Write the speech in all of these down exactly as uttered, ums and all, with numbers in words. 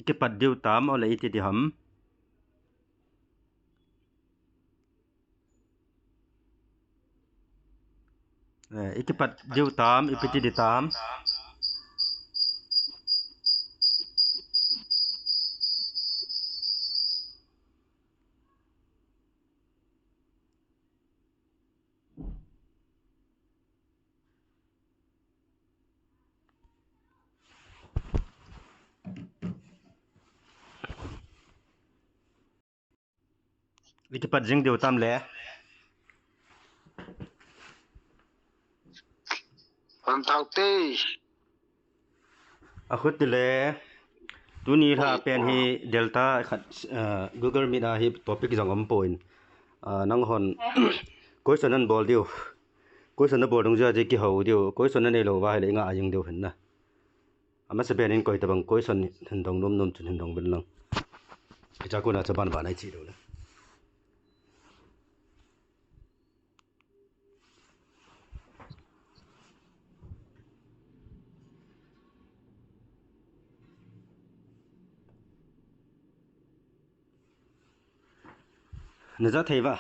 kipat diu tam, ole iti di ham. Eh, i kipat diu tam, ipi ti di tam. I kipat jing diu tam le. Hon tau te. A khut ti le. Tuni lha pen hi Delta khat, ah, Google Meet a hi topic jong um poi. Ah, nang hon question nan bol diu. Question na bol dung jia ji kihou diu. Question na nei lou va hi le nga a jing diu hin na. Ama se pen in koi tabang question hin dong nom nom chun hin dong bin lang. Kicha kuna cha ban ban ai chi do le. Na ja thei va.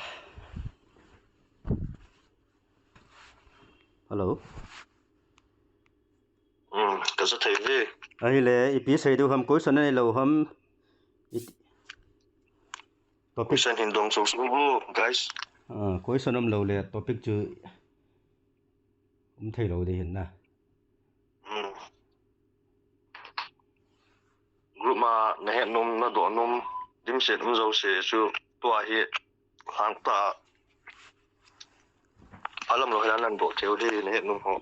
Hello. Hmm, ka ja thei ve. Ahile, ipi sei diu ham, question nei lou ham. It-, topic. Question hin dong sou sou vo, guys. Ah, question um lou le, topic chu um thei lou di hin na. Hmm. Group ma na het nom, na doh nom, dimset um jouse chu tua hi hang ta. Alam lou hi nan doh thei u hi na het nom ho.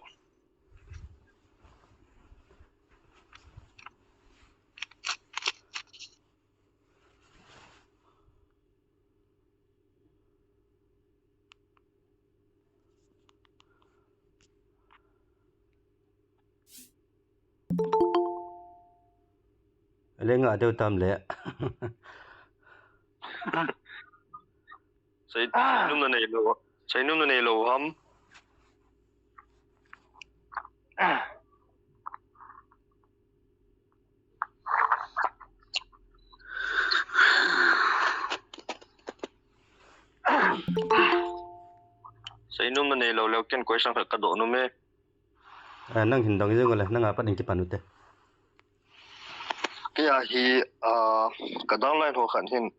Lenga deu tam le. Sei, sei nom na nei lou, sei nom na nei lou ham. Sei nom na nei lou leu ken question khat ka doh nom e. Ah, nang hin dong jing le, nang a pat in kipan u te. Kei a hi, ah, ka downline ho khat hin.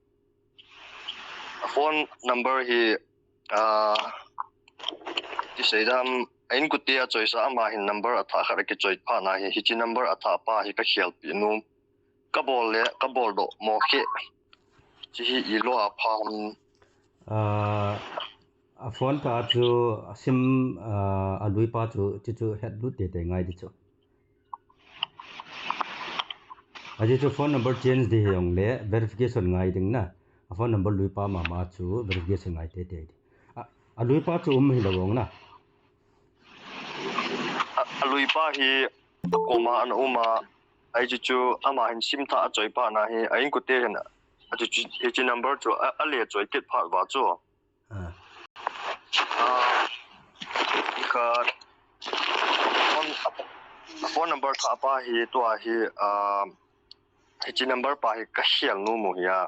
A phone number hi, ah, ti sei dam, a inkote a choisa ama hin number a tha khat a kichoi pha na hi, hichi number a tha pa hi ka khel pi nom. Ka bol le, ka bol doh mo khe. Chi hi i lo a pha ham. Ah, a phone pa chu, a sim, ah, a lui pa chu, chi chu het lut tete ngai di chu. A chi chu phone number change di hi jong le, verification ngai ding na. A phone number lui pa mama chu, verification ngai tete di. A, a lui pa chu um hi lou vang na. A, a lui pa hi a koma ana um a, ai chu chu ama hin sim tha a choi pa na hi, a inkote hin a chu chu, hichi number chu a, a le choi kit phat va chu. Ah. Ah, ka phone, phone number tha pa hi tua hi, ah, hichi number pa hi ka khel nom u hi a.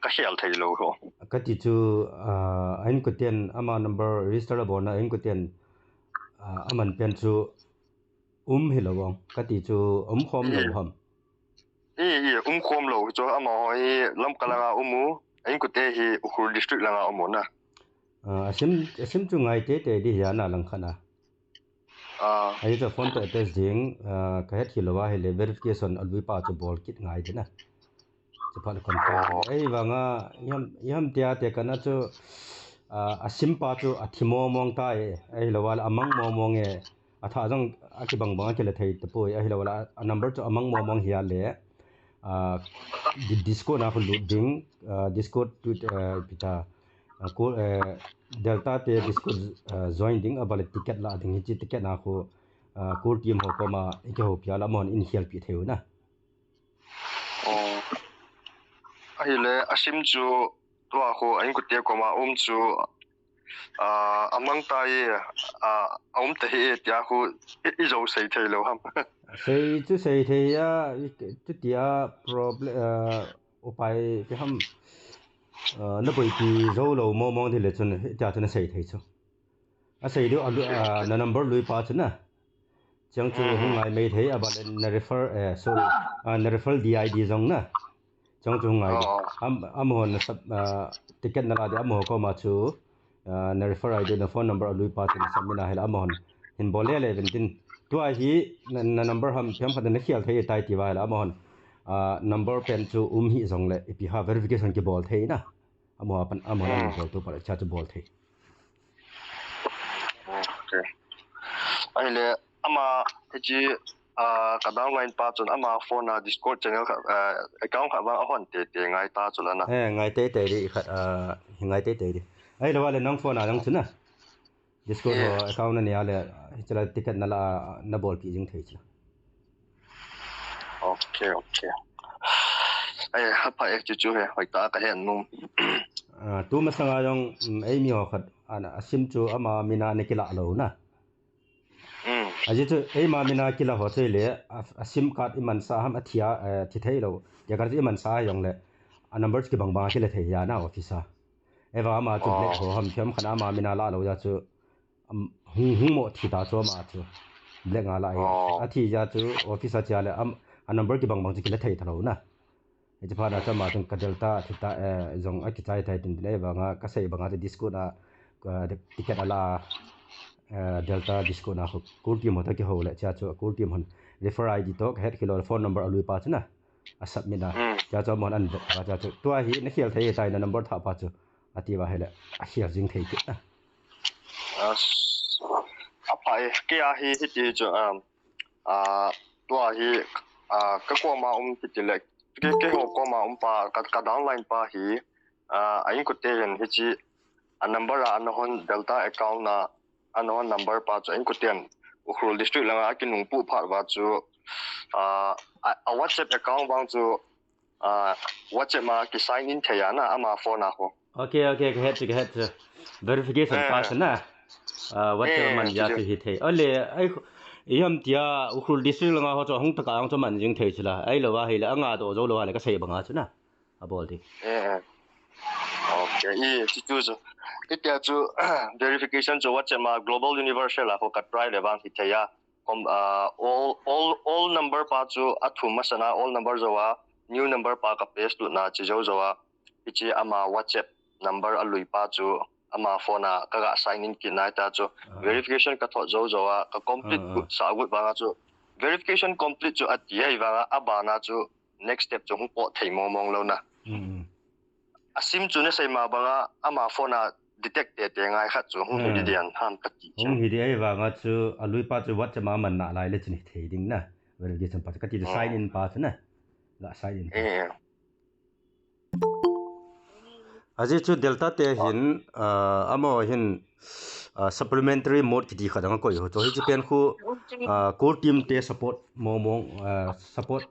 Ka khel thei lou ho. Ka ti chu, ah, a inkoten ama number register a bol na a inkoten, ah, aman pen chu um hi lou vang. Ka ti chu um khom lou ham. I, i, um khom lou chu amaho hi Lamka langa um u, a inkote hi Ukhrul district langa um u na. Ah, a sim, a sim chu ngai tete di hi a na lang khat na. Ah. Ahi chu phone to attach ding, ah, ka het hi lou va hi le verification a lui pa chu bol kit ngai di na. Chu phat le confirm. Oh. Ahi vang a, i ham, i ham tia te ka na chu, ah, a sim pa chu a thi mong mong ta e. Ahi lou va le a mang mong mong e. A tha jong a kibang bang a kile thei ta poi. Ahi lou va le a, a number chu a mang mong mong hi a le. Ah, di-, Discord na khu lut ding, ah, Discord tu, ah, pi ta, ah, ko, eh, Delta te Discord, ah, join ding, a ba le ticket la ding, hichi ticket na khu, ah, core team ho koma i kihoupi a la amahon in khel pi thei u na. Oh. Ahi le, a sim chu tua khu a inkote koma um chu Ah, amang tai, ah, aum te hi tia khu i, i jo sei thei lo ham. Sei chu sei thei a, i, chutia problem, ah, upai ke ham, ah, na boipi jo lo mo mong dile chun tia chu na sei thei chu. A sei diu, a lu-, ah, na number lui pa chu na. Chang chu hung ngai mai thei, a ba le na refer, eh, sorry, ah, na refer D I D jong na. Chang chu hung ngai di. Oh. Am, amahon na sub, ah, ticket na la di, amaho koma chu, ah, na refer I D, na phone number a lui pa chu na submit a hela amahon hin bol le le vin tin. Tua hi na, na number ham phiam khat na khel thei tai ti va hela amahon, ah, number pen chu um hi jong le ipi ha verification ki bol thei na. Amaho pan, amaho na bol tu pa le cha chu bol thei. Okay. Ahile, ama, hichi, ah, ka downline pa chun ama phone a Discord channel khat, ah, account khat vang a hon te te ngai ta chu la na. Eh, ngai te te di khat, ah, ngai te te di. Ahile, vale nang phone a nang chu na. Discord ho account na nia le, hichi la ticket na la, na bol ki jing thei chu. Okay, okay. Ai, ha pha ek chu chu he, hoi ta ka he num. Ah, tu masanga jong, mm, ei mi ho khat, ana, a sim chu ama mina ne kila lo na. Mm. Aji chu, ei ma mina kila ho chu le, a, a sim card i man sa ham a thia, eh, thi thei lo. Tia card i man sa jong le, a number chu ki bang bang kila thei ya na office a. Eva ama chu black ho ham thiam khan ama mina la lo ya chu, um, hung, hung mo thi ta chu ama chu. Black nga la ya. Oh. A thi ya chu office a chia le am, a number ki bang bang chu kila thei ta lo na. Hichi pha na chu ama chu ka Delta thi ta, eh, jong a ki chai thai tin tin eva nga ka sei banga chu Discord a, ka ticket a la, eh, Delta Discord a ho. Kur ki mo ta ki ho le chia chu kur ki mo refer I D to ka het ki lo phone number a lui pa chu na. A submit a. Mm. Cha chu amahon an vet a, cha chu. Tua hi na khel thei tai na number thah pa chu. A ti va hile. A khel jing thei kit na. As, a pha e, ke a hi, hi ti chu, um, a, tua hi, a, ka koma um ki ti le. Ke, ke ho koma um pa, ka, ka downline pa hi, a, a in ko te hin hichi, a number a, a na hon Delta account na, a na hon number pa chu, a in ko ten, Ukhrul district langa a ki nung pu phat va chu, a, a, a WhatsApp account vang chu, a, WhatsApp ma ki sign in thei a na, ama phone a ho. Okay, okay, ka het chu, ka het chu. Verification pa chu na. A, WhatsApp man ya chu hi thei. Ole, ai, i ham tia, Ukhrul district langa ho chu, hung ta ka ang chu man jing thei chu la. Ai lo va hi le, anga do jo lo va le, ka sei banga chu na. A bol di. Eh, eh. Okay, i, chu, chu, chu. Hitia chu, verification chu WhatsApp ma Global Universal a ho ka try le vang hi thei a. Com-, ah, all, all, all number pa chu a thum masana, all number jo a, new number pa ka paste lut na chi jo jo a. Hichi ama WhatsApp number a lui pa chu ama phone a ka ga sign in kit na ta chu. Ah. Verification ka thot jo jo a, ka complete ah, ah. Gut sa gut vanga chu. Verification complete chu a ti hei vanga, a bana chu next step chu hung po thei mong mong lo na. Mm. A sim chu na sei ma banga, ama phone a detect te te ngai khat chu hung hi di dian ham ka ti. Hung hi di ai vanga chu a lui pa chu WhatsApp ma man na lai le chun hi thei ding na. Verification pa chu ka ti chu sign in pa chu na. La sign in pa. Eh. Aji chu Delta te hin, ah, amaho hin, ah, supplementary mode kiti khat ang koi ho. Chu hi chu pen khu, ah, core team te support mong mong, ah, support,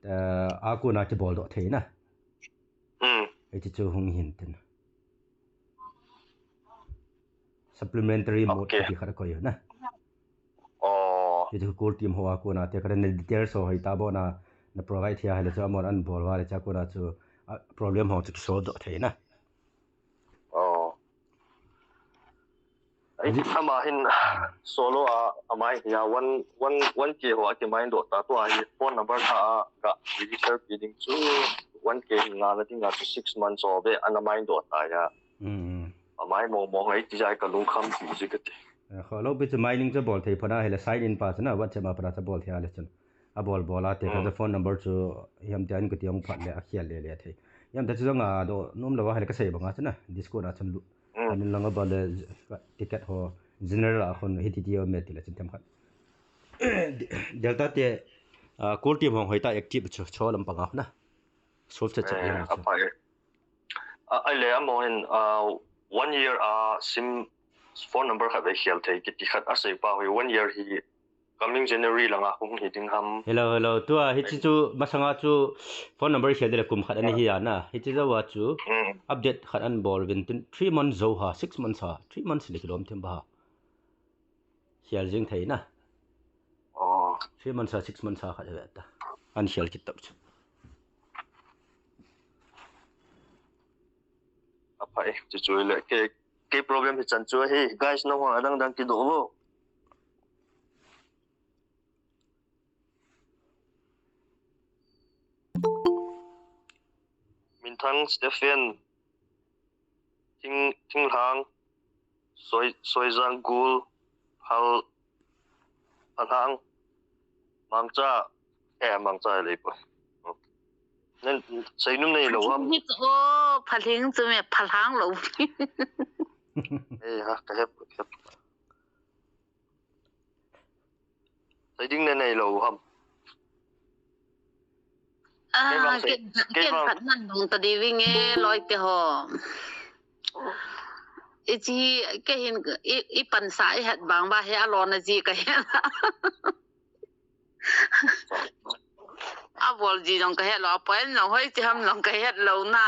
ah, a kona kibol doh thei na. Mm. Hichi chu hung hin tin. Supplementary mode okay. Kiti khat koi na. Oh. Hichi core team ho a kona te khat na details ho hoi ta bo na, na provide thia hile chu amon an bol va le cha kona chu, ah, problem ho chu solve doh thei na. Oh. Ai, ama hin solo a, ama hin ya one, one, one K ho a ki mind doh ta, tua hi phone number tha a ga register pi ding chu one K nga na ding a chu six months o be ana mind doh ta ya. Mm. Ama hi mo mo ngai ti jai ka lung kham ti ji ka ti. Eh, kho lo pi chu mining chu bol thei phone a hile sign in pa chu na WhatsApp a pa chu bol thei a le chun. A bol bol a te ka phone number chu hiam te an ka ti ong phat le a khial le le thei. Hiam te chu nga do nom lo a hile ka sei banga chu na Discord a chun lu. Mm. An lang a ba le ticket ho general a khon hi ti ti o me ti le chun tem khat. Delta te, ah, core team hong hoi ta active chu cho lam panga na. Solve che che eh, yang chu. Apa e. A, ai le amo hin, ah, one year a sim phone number khat ve khial thei kiti khat a sei pa hoi one year hi Coming January langa hung hi ding ham. Hello, hello. Tua, hiche chu, masanga chu phone number khel dele kum khat ani hi ana. Hiche jou a chu, hmm, update khat an bol vin tin, three months jou ha, six months ha, three months le kilom them ba ha. Khel jing thei na. Oh. Three months ha, six months ha khat ve ta. An khel kit tap chu. Aphai, chu chu le, ke, ke problem hi chan chu hi, guys, nangho adang dang kidoh vo. Minthang Stephen, Thing, Thinglhang, Soi, Soijang Gul, Phal, Phalhang, Mangcha, eh, Mangcha le po. Nen, seinum neilou ham. Phalhing chu, oh, Phalhing chu me, Phalhang lou. Eh, ha, ka hep, ka hep. Sei ding na neilou ham. Ah, kei vang sei, ken, kei ken vang khat nan dong ta di ving e, loi te ho. Ichi, kei hin, i, i pansa i het bang ba he a lo na ji ka he. A bol ji jong ka het lou, a point jong hoi ti ham jong ka het lou na.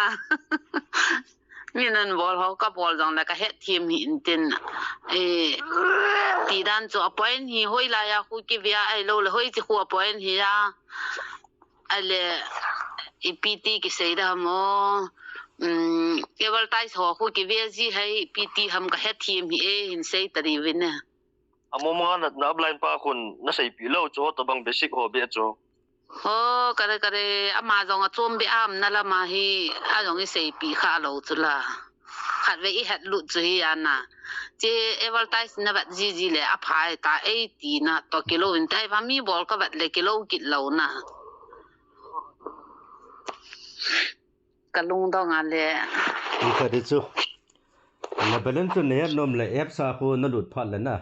Mi nan bol ho ka bol jong le ka het thim hi in tin. Eh, ti dan chu a point hi hoi lai a khu ki via ai lou le hoi ti khu a point hi a. Ai le ipi ti ki sei da mo. Um, advertise ho khu ki via ji hai ipi ti ham ka het thim hi e hin sei ta di vin e. Amo manga na, na upline pa khun na seipi lou chu, ho tabang basic ho be chu. Ho, kare, kare, ama jong a chom be am na lama hi, a jong i seipi kha lou chu la. Khat ve i het lut chu hi ana. Che advertise na vat ji ji le a phai ta ei ti na to kilou in tai va mi bol ka vat le kilou kit lou na. Ka lungdong a le. Ti kha di chu. Na balance chu na het nom le apps a khu na lut phat le na.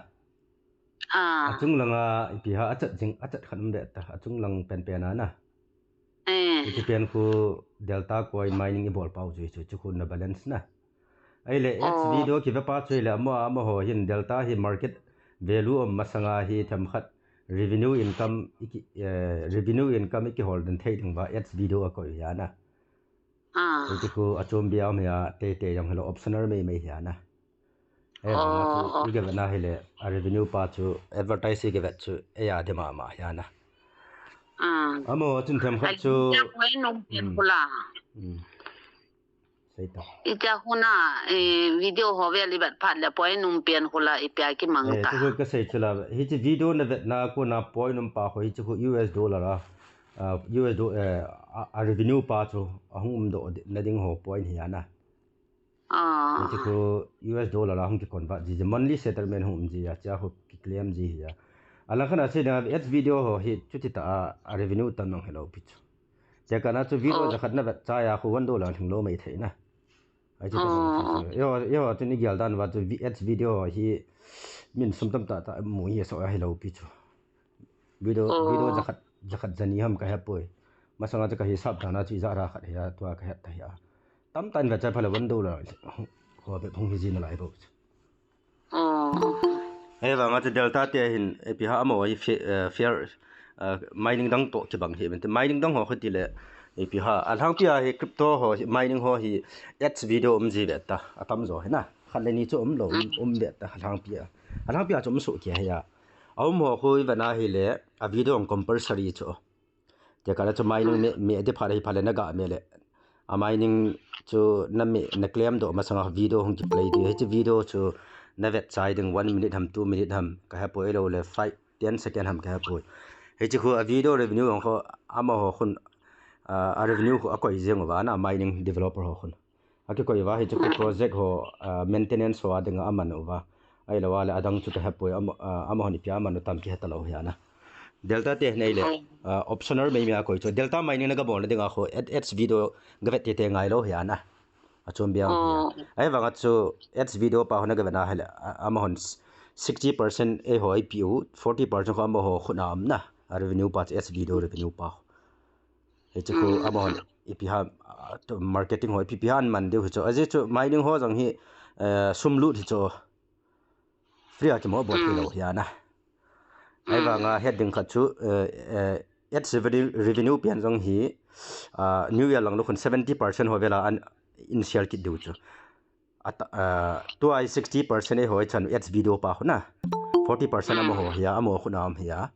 Ah. A chung langa ipi ha a chat jing, a chat khat um ve ta. A chung lang pen pen a na. Eh. Ipi pen khu Delta Coin mining i bol pau chu chu chu khu na balance na. Ai le ads, oh, video ki ve pa chu le amo amo ho hin Delta hi market value um masanga hi them khat revenue income i ki, eh, revenue income i ki hol den thei ding ba ads video a koi hi a na. Ah. Hichu khu a chom bia um hi a, te te jong hello optional mei mei hi a na. Eh, oh, ma chu, oh, i ga ve na hi le, a revenue pa chu, advertise i ga ve chu, eh, a de ma ma hi a na. Ah. Amo, chun them khat chu. Ai, cha koi nung pian, hmm, khu la. Hmm. Sei ta. I cha khu na, eh, video ho ve li bat phat le poi nung pian khu la, i pia ki mang, eh, ta. Chu khu ka sei chu la, hi chi video na ve na khu na poi nung pa khu, hi chi khu U S dollar a. Ah, U S do, eh, a, a revenue pa chu, a hung um do, na ding ho point hi a na. Ah. Hichu khu U S dollar a hung ki convert ji, ji monthly settlement hung um ji a, chia khu ki claim ji hi a. A lang khat a sei na ads video ho hi chuti ta a, a revenue tam nang hello pi chu. Che ka na chu video, oh, jakhat na vet cha ya khu one dollar hing lou mai thei na. Ai chu ka, oh, na chu. Yo, yo, chu ni gial dan va chu vi-, ads video ho hi min sum tam ta ta mu hi so a hello pi chu. Video, oh, video jakhat, jakhat jani ham ka he poi. Masanga chu ka hisap dan a chu ija ra khat hi a, tua ka het ta hi a. Tam tan ve cha pha le one dollar. Ho be phung hi ji na lai bo. Oh. Ahivanga chu Delta te hin, eh, ipi ha amo hi fe-, eh, fair, eh, mining dang to kibang hi, mining dang ho khu ti le, eh, ipi ha, a lhangpi a hi crypto ho hi, mining ho hi ads video um ji ve ta, a tam jo hi na. Khat le ni chu um lou, um, um ve ta, a lhangpi a. A lhangpi a chu um su ki hi a. A um ho khu i ve na hi le, a video ang compulsory chu. Te ka la chu mining me, me de pha le hi pha le na ga me le. A mining chu na me, na claim do masanga video hung ki play di. Hi chi video chu na vet chai ding one minute ham, two minute ham. Ka he poi lou le five, ten second ham ka he poi. Hi chi khu a video revenue ang kho ama ho khun, ah, a revenue khu a koi jeng uva na mining developer ho khun. A kikoi uva hi chu khu project ho, ah, maintenance ho a dinga aman uva. Ahilou le adang chu ka he poi, ama, ah, amahon ipi a aman u tam ki he talou hi a na. Delta te nei le, ah, optional mai mi a koi chu. Delta mining na ga bol na dinga khu ad-, ads video ga vet te te ngai lou hi a na. A chom biang hi a. Oh. Ahivanga chu ads video pa ho na ga vet na hi le, ah, amahon sixty percent eiho ipi u, forty percent khu amaho khun a um na. A revenue pa chu ads video revenue pa. Hi chi khu, mm, amahon ipi ha, ah, to marketing ho ipi pi han man diu hi chu. Ajeh chu mining ho jong hi, eh, sum lut hi chu. Free a kimo bol hi lou hi a na. Ahivanga het ding khat chu, eh, eh, ads revenue, revenue pen jong hi, ah, New Year lang lou khun seventy percent ho vela an in share kit diu chu. Ata, ah, tua hi sixty percent eiho ichan ads video pa khu na. Forty percent amaho hi a, amaho khu na um hi a.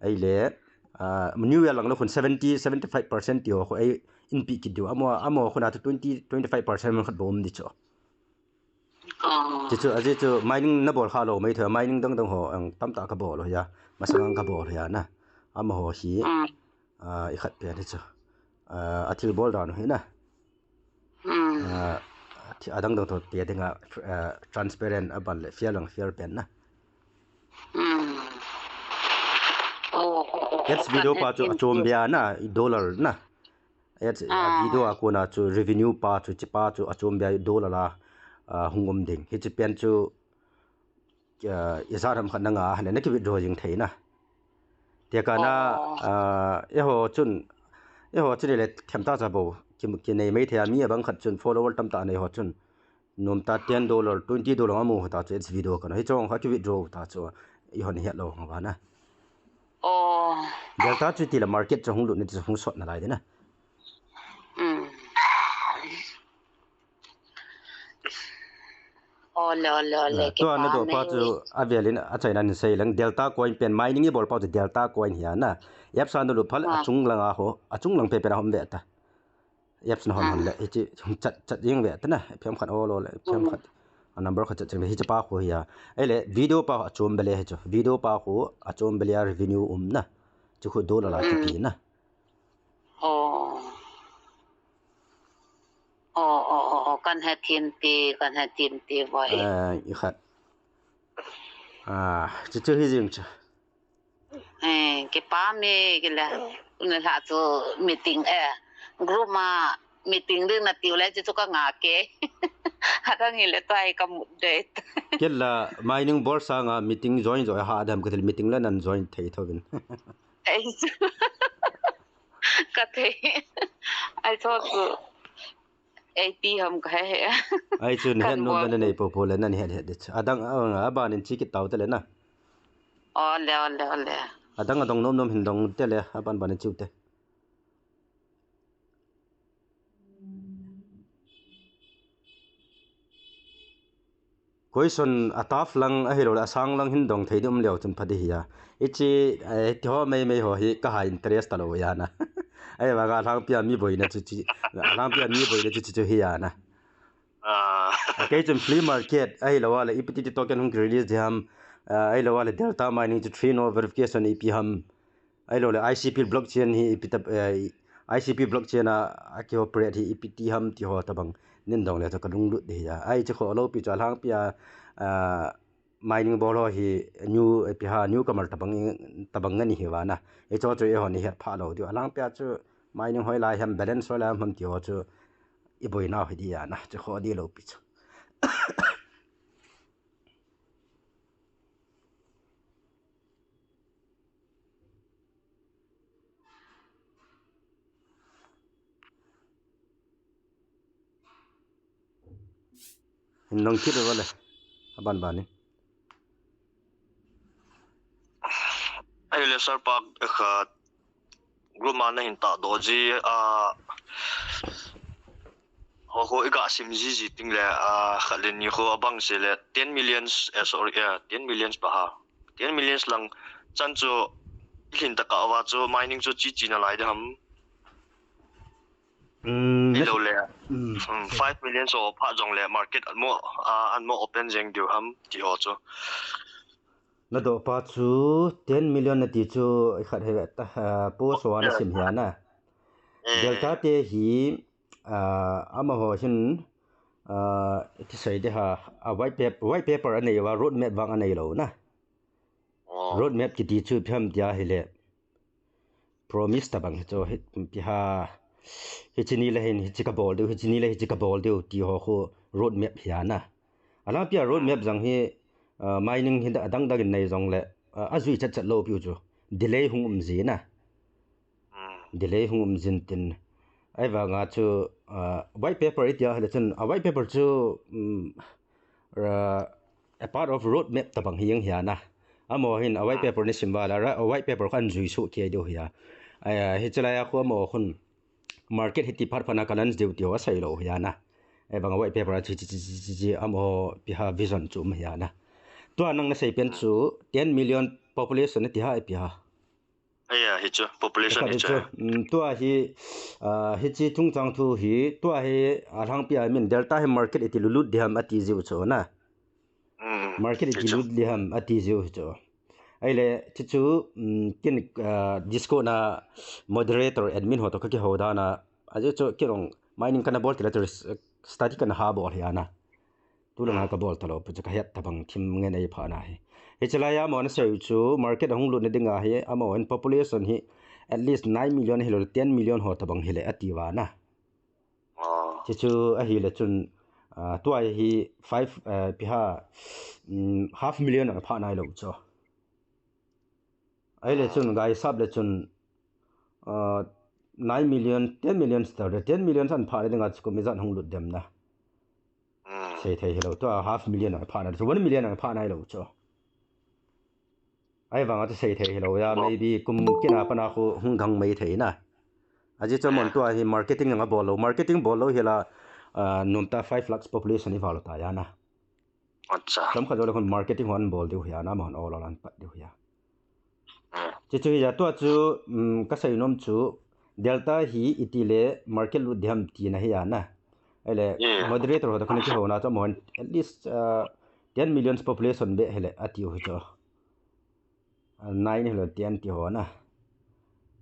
Ahile, ah, New Year lang lou khun seventy, seventy-five percent ti ho khu ei in pi kit diu. Amaho, amaho khu na tu twenty, twenty-five percent man khat bou um di chu. Chuchu, ajeh chu mining na bol kha lou mai thei, mining dang dang ho ang tamtah ka bol u hi a, masang ang ka bol u hi a na. Amaho hi, ah, i khat pen hi chu. Ah, a thil bol dan u hi na. Ah, thi-, adang dang to pe dinga, ah, transparent a ban le fair lang fair pen na. Ads video pa chu a chom bia na, dollar na. Ads, ah, video a kona chu revenue pa chu, chi pa chu a chom bia dollar a, ah, hung um ding. Hichi pen chu, ah, i zat ham khat na nga, hale na ki withdraw jing thei na. Tia kana, ah, eiho chun, eiho chun ile them ta cha bou, ki, ki nei mai thei a mi abang khat chun follower tamtah nei ho chun. Nomta ten dollar, twenty dollar amu ta chu ads video kana. Hichong kha ki withdraw ta chu, eihon het lou hang va na. Delta chu tila market chu hung lut ni chu hung sot na lai de na. Ole, ole, ole, ah, tua na do pa chu avel in a chaina in sei lang Delta coin pen mining i bol pa chu Delta coin hi a na. Apps a na lut phal a chung lang a ho, a chung lang pe pe na hom ve ta. Apps na hon hon le, hichi chat, chat jing ve ta na. Apps khat ol ol le, apps khat. A number khat chat jing le, hichi pa khu hi a. Ahile, video pa a chom bele hichu. Video pa khu a chom bele a revenue um na. Chu khu dollar a chu pi na. Oh. Oh, oh, oh, oh, kan he thim ti, kan he thim ti, boy. Eh, i khat. Ah, chu chu hi jing chu. Eh, kipa mi, kile. Une la chu meeting, eh, group ma meeting ding na tiu le, chu chu ka nga ke. Adang hi le tua i ka mut de. Kila, mining board sanga meeting join join ha dam ka thil meeting le nan join thei tho vin. Ei chu. Ka thei. Ai chu chu. Ei ti ham ka he he. Ai chu ni het nom na nei po po le nan het het de. Adang a, a ban in chi kit tau te le na. Ole, ole, ole. Adang adong nom nom hin dong te le, a ban ban in chiu te. Question a tough lang ahilou le, a sang lang hin dong thei dum leu chun pha di hi a. Hichi, eh, ti ho mei mei ho hi ka ha interest ta lou ya na. Ahivanga alhangpia mi boina chu chi, alhangpia mi boina chu chi chu hi a na. Ah. Kei chun flea market, ahilou le, ipi ti token hung release di ham, ah, ahilou le, Delta Mining chu three no verification ipi ham. Ahilou le, I C P blockchain hi ipi ta, eh, I C P blockchain a, a ki operate hi ipi ti ham ti ho tabang nin dong le chu ka lunglut di hi a. Ai chu kho lou pi chu alhangpia, ah, mining bol ho hi new, ipi ha, newcomer tabang, tabang nga ni hi va na. Ei chu chu eiho ni het pha lou di. Alhangpia chu mining hoi lai ham, balance hoi lai ham ti ho chu i boina hi di a na. Chu kho di lou pi chu. Hin nong kit va le. Aban ban in. Ahile sir pa khat group ma na hin ta do ji a. Ho ho i ga sim ji ji ting le, a, khat le ni ho abang se le ten millions, eh, sorry, eh, ten millions pa ha. Ten millions lang chan chu i lhin ta ka va chu mining chu chi chi na lai de ham. Mm, ahilou le. Mm. Um, five million so pha jong le market an mo, ah, an mo open jeng diu ham ti ho chu. Na do pa chu ten million na ti chu i khat he ta, ah, po so na sim hi a na. Eh. Delta te hi, ah, amaho hin, ah, ti sei de ha, a white pap-, white paper anei va, road map vang anei lou na. Oh. Road map kiti chu ipi ham tia hile. Promise tabang hi chu hi, ipi ha. Hichi ni le hin, hichi ka bol diu, hichi ni le hichi ka bol diu, ti ho khu road map hi a na. Alhangpia road map jang hi, ah, mining hi adang dang in nei jong le, ah, ajui chat chat lou piu chu. Delay hung um ji na. Mm. Delay hung um jin tin. Ahivanga chu, ah, white paper i tia hile chun, a white paper chu, um, ah, a part of road map tabang hi jeng hi a na. Amaho hin a white paper ni sim vala, a white paper khan jui su kia diu hia. Ai, hiche lai a khu amaho khun market hiti phat phat na ka launch diu tiu asei lou hia na. Ai bang a white paper a chi chi chi chi chi amaho ipi ha vision chu um hia na. Tua nang na sei pen chu ten million population ti ha ipi ha. Aya, hichu population hichu. Tua hi, hichi chungchang thu hi, tua hi alhangpi a min Delta hi market iti lulut diham ati jiu chu na. Market iti lut diham ati jiu chu. Ahile, chichu, kin Discord na moderator admin ho to ka kihou dan a, aji chu kirong mining kana bol tila chu study kana ha bol hi ana. Tulanga ka bol talou, pu chu ka het tabang thim ngen ei pha na hi. Hiche lai a amaho na sei chu market ahung lut na dinga hi, amaho in population hi at least nine million hilou ten million ho tabang hile ati uva na. Chichu ahile chun, tua hi five, ipi ha, half million ana pha nai lou chu. Ahile chun, ga hisap le chun, nine million, ten million star de, ten million san pha le dinga chu kum ijat hung lut dem na. Sei thei hilou, tua half million ana pha na, chu one million ana pha nai lou chu. Ahivanga chu sei thei hilou ya, maybe kum kina pana khu hung gang mai thei na. Aji chu amahon tua hi marketing anga bol lou, marketing bol lou hila, nomta five lakhs population iva lou ta ya na. Chomkhat jou le khun marketing hon bol diu hia na, amahon ol ol an pat diu hia. Chichu hia, tua chu, ka sei nom chu, Delta hi iti le market lut diham tina hia na. Ahile, moderator ho to khun kihou na chu amahon at least ten million population beh hile atiu hi chu. Nine hilou ten ti ho na.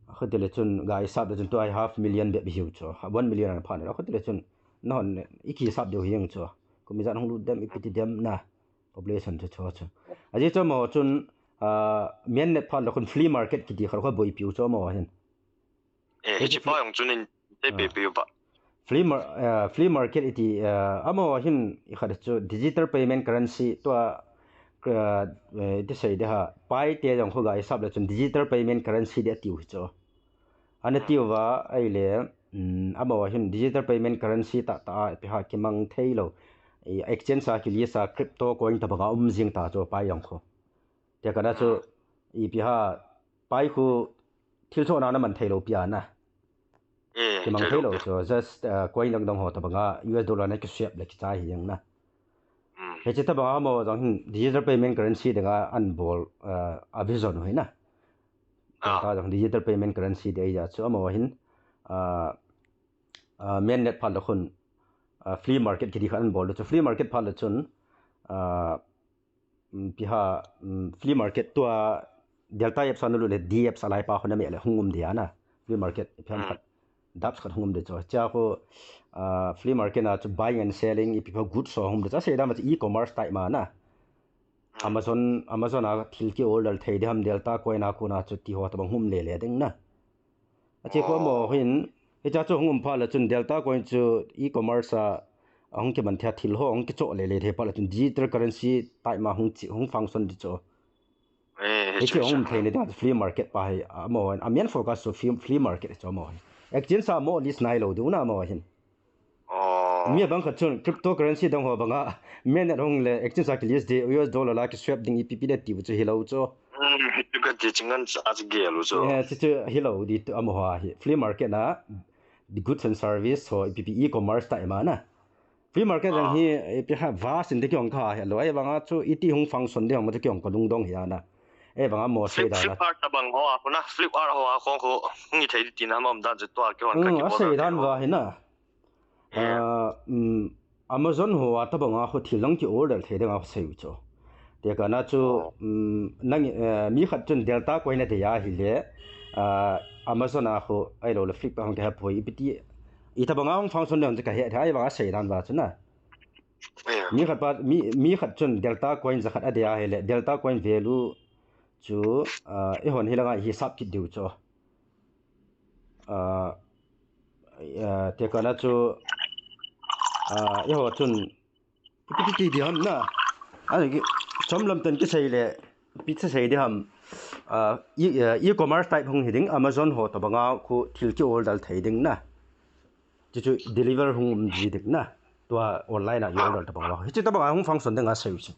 Akhuti le chun, ga hisap le chun tua hi half million bep hiu chu. One million ana pha na. Akhuti le chun, nahon iki hisap diu hi jeng chu. Kum ijat hung lut dem, ipi ti dem na. Population chu chu chu. Aji chu amaho chun, mainnet phat le khun flea market kiti khat kho boipiu chu amaho hin. Eh, hichi pa jong chun in te pe pe ba. Flea market iti, amaho hin ikhat chu digital payment currency tua, iti sei de ha, Pi te jong khu ga hisap le chun digital payment currency de atiu hi chu. Ana tiu va, ahile, amaho hin digital payment currency tah tah a ipi ha kimang thei lou. Exchange a kilist a crypto coin tabang a um jing ta chu Pi jong khu. Tia kana chu ipi ha Pi khu thil chu ana man thei lou pi ana. Kimang thei lou chu just coin dang dang ho tabang a U S dollar na kiswap le kichai hi jeng na. Hichi tabang a amaho jong hin digital payment currency dang a an bol a vision ho hi na. Ta jong digital payment currency de ahi ja chu amaho hin mainnet phat le khun flea market kiti khat an bol chu flea market phat le chun ipi ha flea market tua Delta apps ana lut le D apps alai pa khu na me le hung um dia na flea market ipi ham khat dApps khat hung um de chu. Chia khu flea market na chu buying and selling ipi pha goods ho hung um de chu. Asei dan ma chu e-commerce type ma na. Amazon, Amazon a thil ki order thei diham Delta coin a kona chu ti ho tabang hung um le le ding na. Achi khu amaho hin, hicha chu hung um phat le chun Delta coin chu e-commerce a ahung kiman thei a thil ho hung kichoh le le thei phat le chun digital currency type ma hung chi, hung function di chu. Hichi hung um thei ni da flea market pa hi amaho hin. A main focus chu flea market chu amaho hin. Exchange a mo list nai lou diu na amaho hin. Mi abang khat chun cryptocurrency dang ho banga mainnet hung le exchange a kilist di U S dollar la kiswap ding ipi pi de ti chu hilou chu. Hichu ka ti chingan a chi gel u chu. Eh, chu chu hilou di amaho hi. Flea market na the goods and service ho ipi pi e-commerce type ma na. Flea market jang hi ipi ha vast in de kiong ka hilou. Ahivanga chu iti hung function de hung ma chu kiong ka lungdong hi ana. Ahivanga mo sei da na. Flipkart tabang ho a khu na, Flipkart ho a khu khu hung i thei di tina ma um dan chu tua kiong ka ki. Asei dan va hi na. Amazon ho a tabang a khu thil dang ki order thei dang a khu sei u chu. Tia kana chu nang mi khat chun Delta coin a dei a hile Amazon a khu ahilou le Flipkart hung ka he poi ipi ti i tabang a hung function le hung ka he thei vang asei dan va chu na. Mi khat pa mi mi khat chun Delta coin ja khat a dei a hile Delta coin value chu i hon hilanga i hisap kit diu chu. Tia kana chu eiho chun ipi ti di ham na. Ani ki chom lam ten kisei le ipi ti sei di ham. E-commerce type hung hi ding Amazon ho tabang a khu thil ki order thei ding na. Chu chu deliver hung um ji ding na. Tua online a i order tabang a. Hichi tabang a hung function ding a sei u chu.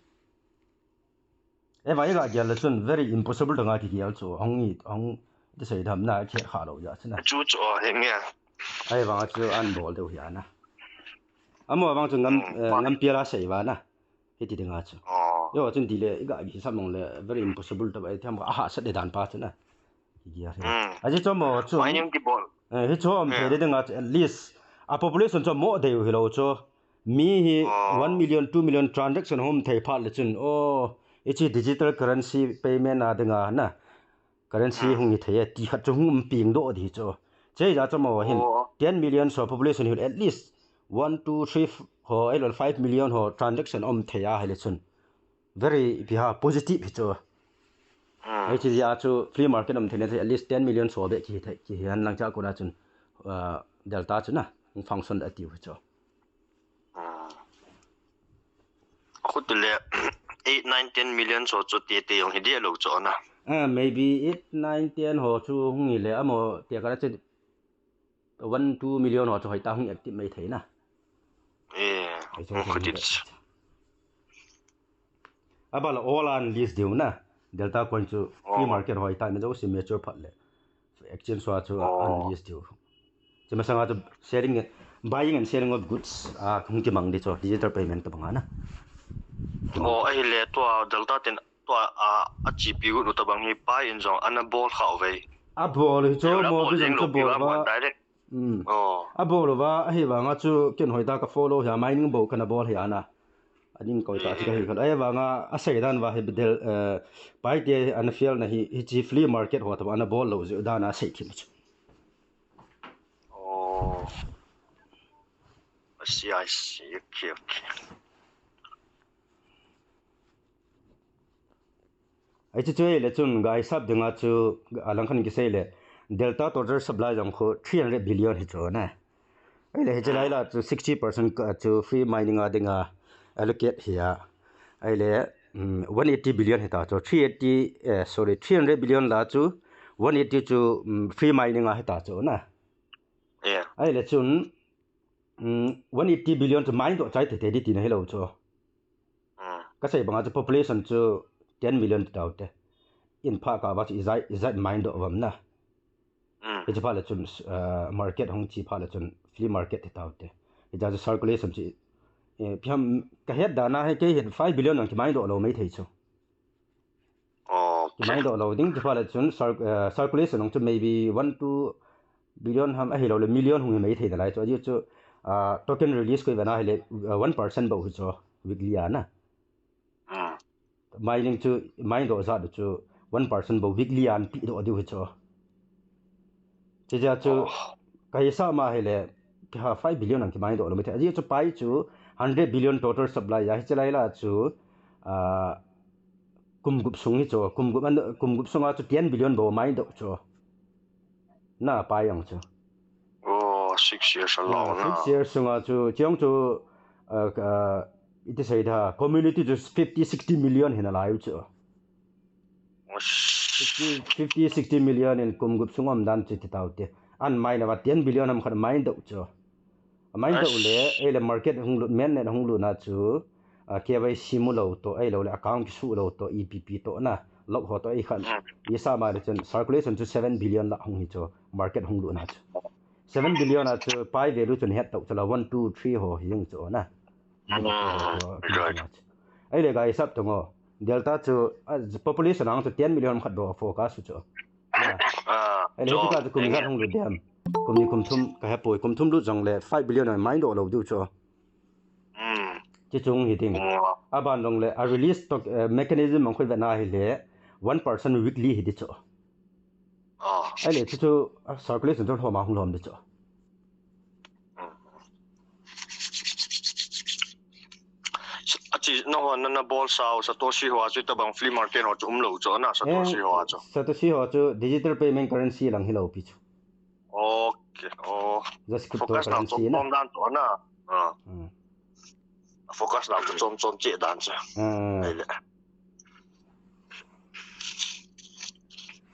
Ahivang iga gel le chun very impossible tah a kigel chu. Hung i, hung ti sei dam na khe kha lo ja chu na. Chu chu, oh, he nge. Ahivang chu an bol deu hi ana. Amo vang chu ngam, hmm, eh, ngam piala sei va na. Hiti dinga chu. Oh. Yo, chun ti le, iga gi sam mong le, very impossible tah a, i tham a hahsat le dan pa chu na. Hi gi a. Hmm. Aji chu mo chu. Mining kibol. Eh, hi chu om thei, hmm, le dinga chu, at least, a population chu mo deu hi lo chu. Mi hi, oh, one million, two million transaction hom thei phat le chun. Oh, ichi digital currency payment a dinga na. Currency, hmm, hung hi thei e, ti khat chu hung um ping doh di chu. Che ja chu mo hin. Oh. Ten million so population hi at least one, two, three, f-, ho, ahilou le five million ho transaction um thei a hile chun. Very, ipi ham, positive hi chu. Hmm. Hichi ja chu flea market um thei le at least ten million so be ki thei, ki hi an lang cha ko la chun. Uh, Delta chu na, function a tiu hi chu. Ah. Khu ti le, eight, nine, ten million so chu ti ti jong hi dia lo chu na. Ah, maybe eight, nine, ten ho chu hung hi le amo ti ka chu one, two million ho chu hoi ta hung active mai thei na. Eh, khu ti. Abal all an list diu na. Delta coin chu free, oh, market hoi ta me jo si me chu phat le. Exchange so chu, oh, an list diu. Chuma sanga chu selling, buying and selling of goods, ah, hung kimang di chu, digital payment tabang a na. Oh, ahile tua Delta ten tua, ah, a G P U nu tabang hi pai in jong ana bol kha uve. A bol hi chu, mo bol jong chu bol va. Direct. Mm. Oh. A bol va, ahivanga chu ken hoi ta ka follow hi a, mining bol kana bol hi ana. Aning koi ta, mm, ti ka hi kha. Ahivanga a sei dan va hi bidel, eh, pai te ana fiel na hi, hichi flea market ho tabang ana bol lo ju dan a sei thim chu. Oh. I see, I see. Okay, okay. Ai chu chu le chun ga hisap dinga chu alang khan kisei le Delta total supply jong khu three hundred billion hi chu na. Ai le hichi lai la chu sixty percent ka chu free mining a dinga allocate hi a. Ai le, um, one eighty billion hi ta chu three eighty, eh, sorry, three hundred billion la chu one eighty chu, um, free mining a hi ta chu na. Yeah. Ai le chun, um, one eighty billion chu mine doh chai thei thei di tina hi lo chu. Mm. Ka sei banga chu population chu ten million ti tau te. In pha ka va chu ijat, ijat mine doh vam na. Mm. Hichi pha le chun, uh, market hung chi pha le chun flea market ti tau te. Hija chu circulation chi, eh, ipi ham ka het dan a hi kei hin five billion ang ki mine doh lo mai thei chu. Okay. Ki mine doh lo ding ti pha le chun cir-, uh, circulation ang chu maybe one to billion ham ahilou le million hung hi mai thei nalai chu. Aji chu, ah, token release koi vena hile, ah, one percent bou hi chu weekly a na. Ah. Mining chu, mine doh jat chu one percent bou weekly a an pi doh diu hi chu. Chuche chu, oh, ka hisap ma hile, ki ha five billion ang ki mine doh lo mai thei. Aji chu pai chu hundred billion total supply a hichi lai la chu, ah, kum gup sung hi chu, kum gup an, kum gup sunga chu ten billion bou mine doh chu. Na pai ang chu. Oh, six years a lo na. Six years sunga chu, chiang chu, uh, uh, iti sei da, community chu fifty, sixty million hina lai chu. Fifty, fifty, sixty million in kum gup sung um dan chu ti tau te. An mine a va ten billion ham khat mine doh chu. A mine doh le, ei le market hung lut, mainnet hung lut na chu, a, K Y C mu lo to, ei lo le account kisu lo to, E P P to na, lok ho to ei khan. Mm. Isa ma le chun circulation chu seven billion la hung hi chu, market hung lut na chu. Seven billion a chu pi value chun het to chu la one, two, three ho hi jong chu na. Mm, right. Ei le ga hisap to ngo. Delta chu, a, population ang chu ten million khat bou focus chu. Ah, ei le chu ka chu kum khat hung lut diam. Kum ni kum thum ka hepoi, kum thum lut jong le five billion a mine doh lo diu chu. Hmm. Chi chung hi ding. Hmm. Aban jong le a release to, eh, mechanism ang khoi vena hile one percent weekly hi di chu. Ah. Ei le chu chu, ah, circulation chu lhom a hung lhom di chu. Hmm. Achi, na ho, na, na bol sao, Satoshi ho, achi tabang flea market ho chu um lo chu, na, Satoshi ho chu. Satoshi ho chu digital payment currency lang hi lo pi chu. Okay, oh. Just cryptocurrency na. Focus na chom chom dan chu na. Ah. Hmm. Focus na chu chom chom che dan chu. Ah. Ei le.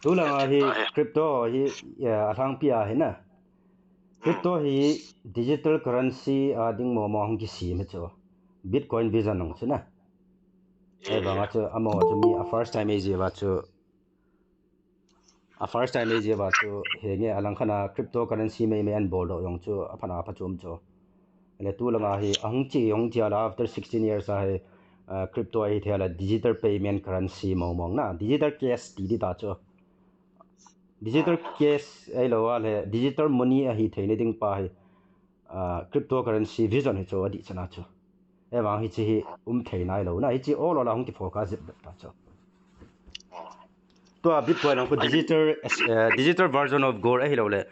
Tulanga hi crypto hi, ya, alhangpi a hi na. Crypto hi digital currency a ding mo mo hung kisem hi chu. Bitcoin vision hung chu na. Ahivanga chu amaho chu mi a first time eiji va chu, a first time eiji va chu henge, alang khat a cryptocurrency meimei an bol doh jong chu aphat a phachom chu. Le tulanga hi ahung chi hung chi ala after sixteen years a hi, uh, crypto ahi thei ala digital payment currency mong mong na, digital cash ti di ta chu. Digital cash ahilou a le digital money ahi thei ni ding pa hi, uh, cryptocurrency vision hi chu adih chana chu. Evang hichi hi um thei nai lou na, hichi all all a hung ki focus jep ta chu. Tua Bitcoin ang ko digital, uh, digital version of gold ahilou le,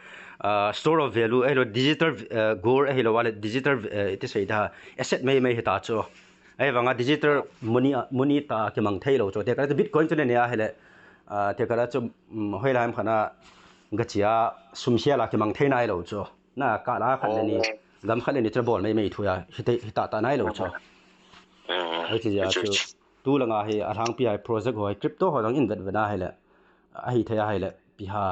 uh, store of value ahilou, digital, uh, gold ahilou a le digital, uh, iti sei da asset meimei hi ta chu. Ahivanga digital money, money ta kimang thei lou chu. Tekala chu Bitcoin chu ne ne ahile, uh, tekala chu, um, hoilai ham khat a gachi a sum hia la kimang thei nai lou chu. Na kala khat le ni, gam khat le ni chu bol meimei thu a hi ta ta nai lou chu. Ahi chi a chu tulanga hi alhangpi a hi project ho hi crypto ho jong in vet vet na hile, ahi thei a hile, pi ha,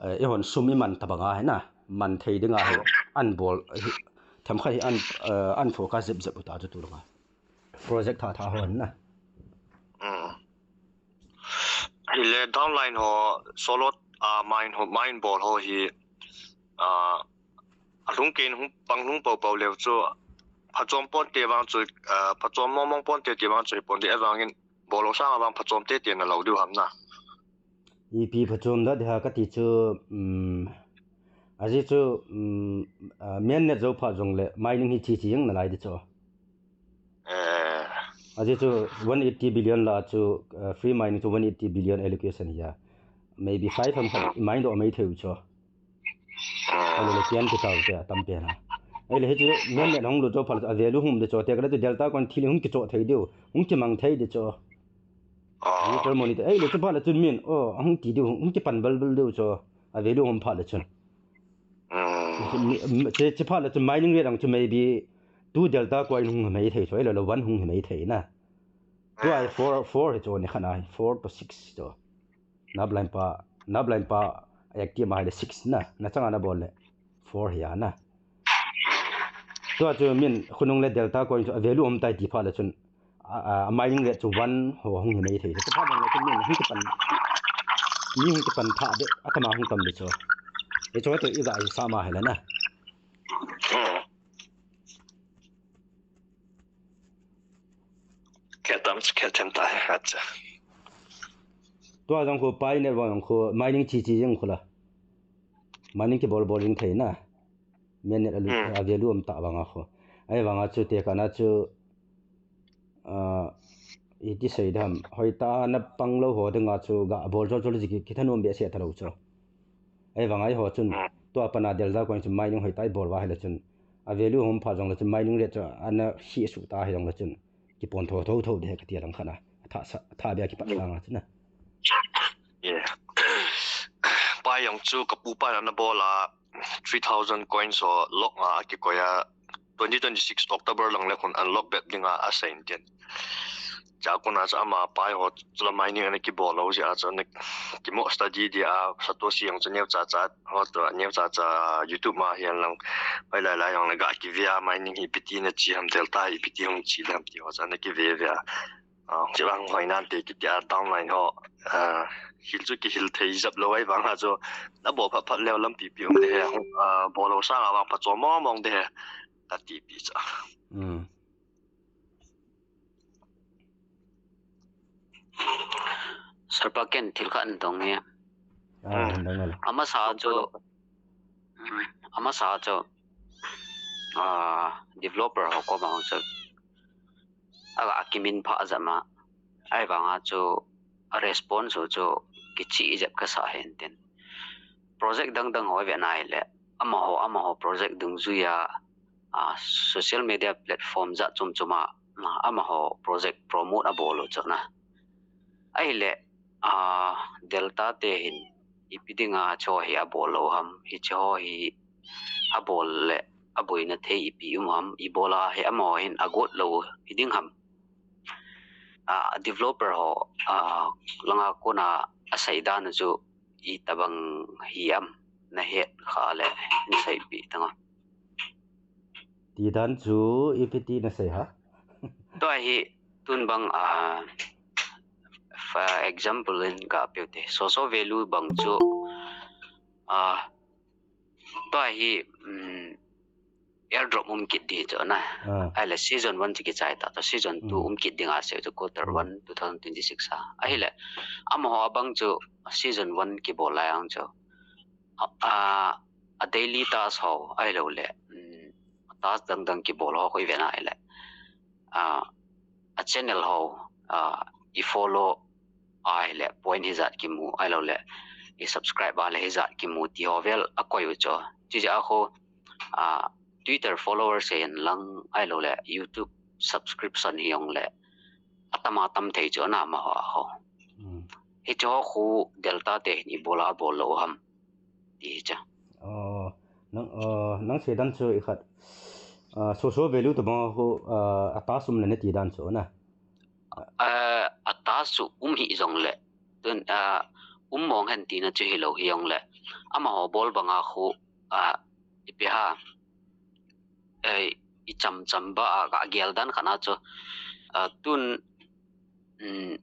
eh, ihon sum iman tabang a hi na, man thei ding a hi, an bol hi, themkhat hi an, eh, an focus jep jep u ta chu tulanga project tha tha ho na. Hile downline ho, solo, ah, mine ho, mine bol ho hi, ah, alhung kei hung pang hung pau pau leu chu, phachom pon te vang chu, ah, phachom mong mong pon te ti vang chu pon te, evangin bol lou sang avang phachom te te na lou diu ham na. Ipi phachom da de ha kati chu, um, aji chu, um, uh, mainnet jou pha jong le mining hi chi chi jeng na lai di chu. Eh. Aji chu one eighty billion la chu, uh, free mining chu one eighty billion allocation hi a. Maybe five ham khat mine doh mai thei u chu. Ahile le kian ti tau te a tam pen a. Ahile hichu mainnet hung lut jou pha le a value hung um de chu, tekala chu Delta coin thil hung kichoh thei diu, hung kimang thei di chu. Digital money te, ahile chu pha le chun min, oh, hung ti diu, hung kipan bal bal diu chu. A value hung um pha le chun. Che, che pha le chun mining rate ang chu maybe two Delta coin hung hi mai thei chu, ahile le one hung hi mai thei na. Tua hi four, four hi chu ni khat a hi, four to six chu. Nablain pa, nablain pa active ma hi le six na, na changa na bol le four hi a na. Tua chu min khonung le Delta coin chu a value um tai ti pha le chun, a, a, a mining rate chu one ho hung hi mai thei. Chu pha le chun min hung kipan, mi hung kipan pha de, atama hung tam de chu. E chu tu i ga i sa ma hi le na. Khe tam, khe them ta he khat cha. Tua jong khu Pi Network jong khu mining chi chi jeng khu la. Mining kibol bol jing thei na. Mainnet a lu, hmm, a value um ta vanga khu. Ahivanga chu tekana chu, ah, iti sei dam, hoitah a na pang lou ho dinga chu ga bol jol jol ji ki, kithanom behseh ta lou chu. Ahivanga eiho chun, hmm, tua pana Delta coin chu mining hoitah a i bol uva ahile chun, a value hung um pha jong le chun mining rate chu ana hih suh ta hi jong le chun, kipon tho tho tho de kati a lang khat a. Tha sa, tha bia kipat, hmm, sanga chun na. Yeah. Pi jong chu ka pu pa na bol a, three thousand coins ho lock nga a kikoi a, twenty twenty-six October lang le khun unlock bep dinga asei in tin. Chua kona chu ama Pi ho chu la mining ana kibol lou jeh a chu ana kimo study dia, Satoshi jong chu neo cha cha ho to, neo cha cha YouTube ma hihen lang, hoilai lai jong le ga kive a, mining hi ipi ti na chi ham, Delta hi ipi ti hung chi le ham ti ho chu ana kive ve a. Ah, chuvang hoi nan te kiti a downline ho, ah, hil chu kihil thei jep lou ahivanga chu, na bol phat phat leu lampi pi um de he, ah, bol lou sanga vang phachom mong mong de he, kati pi chu. Hmm. Sir pa, ken thil khat in dong e. Ah, hmm, dong e. Amasa chu, hmm, amasa chu, ah, developer ho koma chu, aga kimin pha jep ma. Ahivanga chu a response chu kichih jep kasa hen tin. Project dang dang ho ve nai le, amaho, amaho project dungjui a, ah, social media platform jat chom chom a, ah, amaho project promote abol u chu na. Ahile, ah, Delta te hin ipi dinga chu hi abol lou ham, hiche ho hi abol le aboina thei ipi um ham, ibola hi amaho hin agot lou hi ding ham. Ah, developer ho, ah, langa kona asei dan chu itobang hi am, na het kha le, hin seipeh tang a. Ti dan chu ipi ti na sei ha? Tua hi, tun bang, ah, for example in ka pe u te, so so value bang chu, ah, tua hi, um, airdrop um kit di chu na. Ah. Ahile season one chu kichai ta, to season two Mm. um kit ding a se chu quarter Mm. one two thousand twenty-six a. Ahile, amaho abang chu season one kibol lai ang chu. A, a, a daily task ho, ahilou le, um, task dang dang kibol ho khu i ve na ahile. Ah, a channel ho, ah, i follow ahile, point hijat kimu, ahilou le, i subscribe ahile hijat kimu ti ho vel a koi u chu. Chuti a khu, ah, Twitter followers hi hen lang, ahilou le, YouTube subscription hi jong le, atama tam thei chu na amaho a ho. Mm. Hiche ho khu Delta te hin i bol a, abol lou ham ti hi chu. Oh, nang, oh, nang sei dan chu i khat. Ah, so so value tabang khu, ah, a task um le na ti dan chu na. Ah, a task chu um hi jong le. Tun, ah, um mong hen tina chu hilou hi jong le. Amaho bol bang a khu, ah, ipi ham. Eh, i cham cham ba a ka gel dan khat na chu. Ah, tun, um,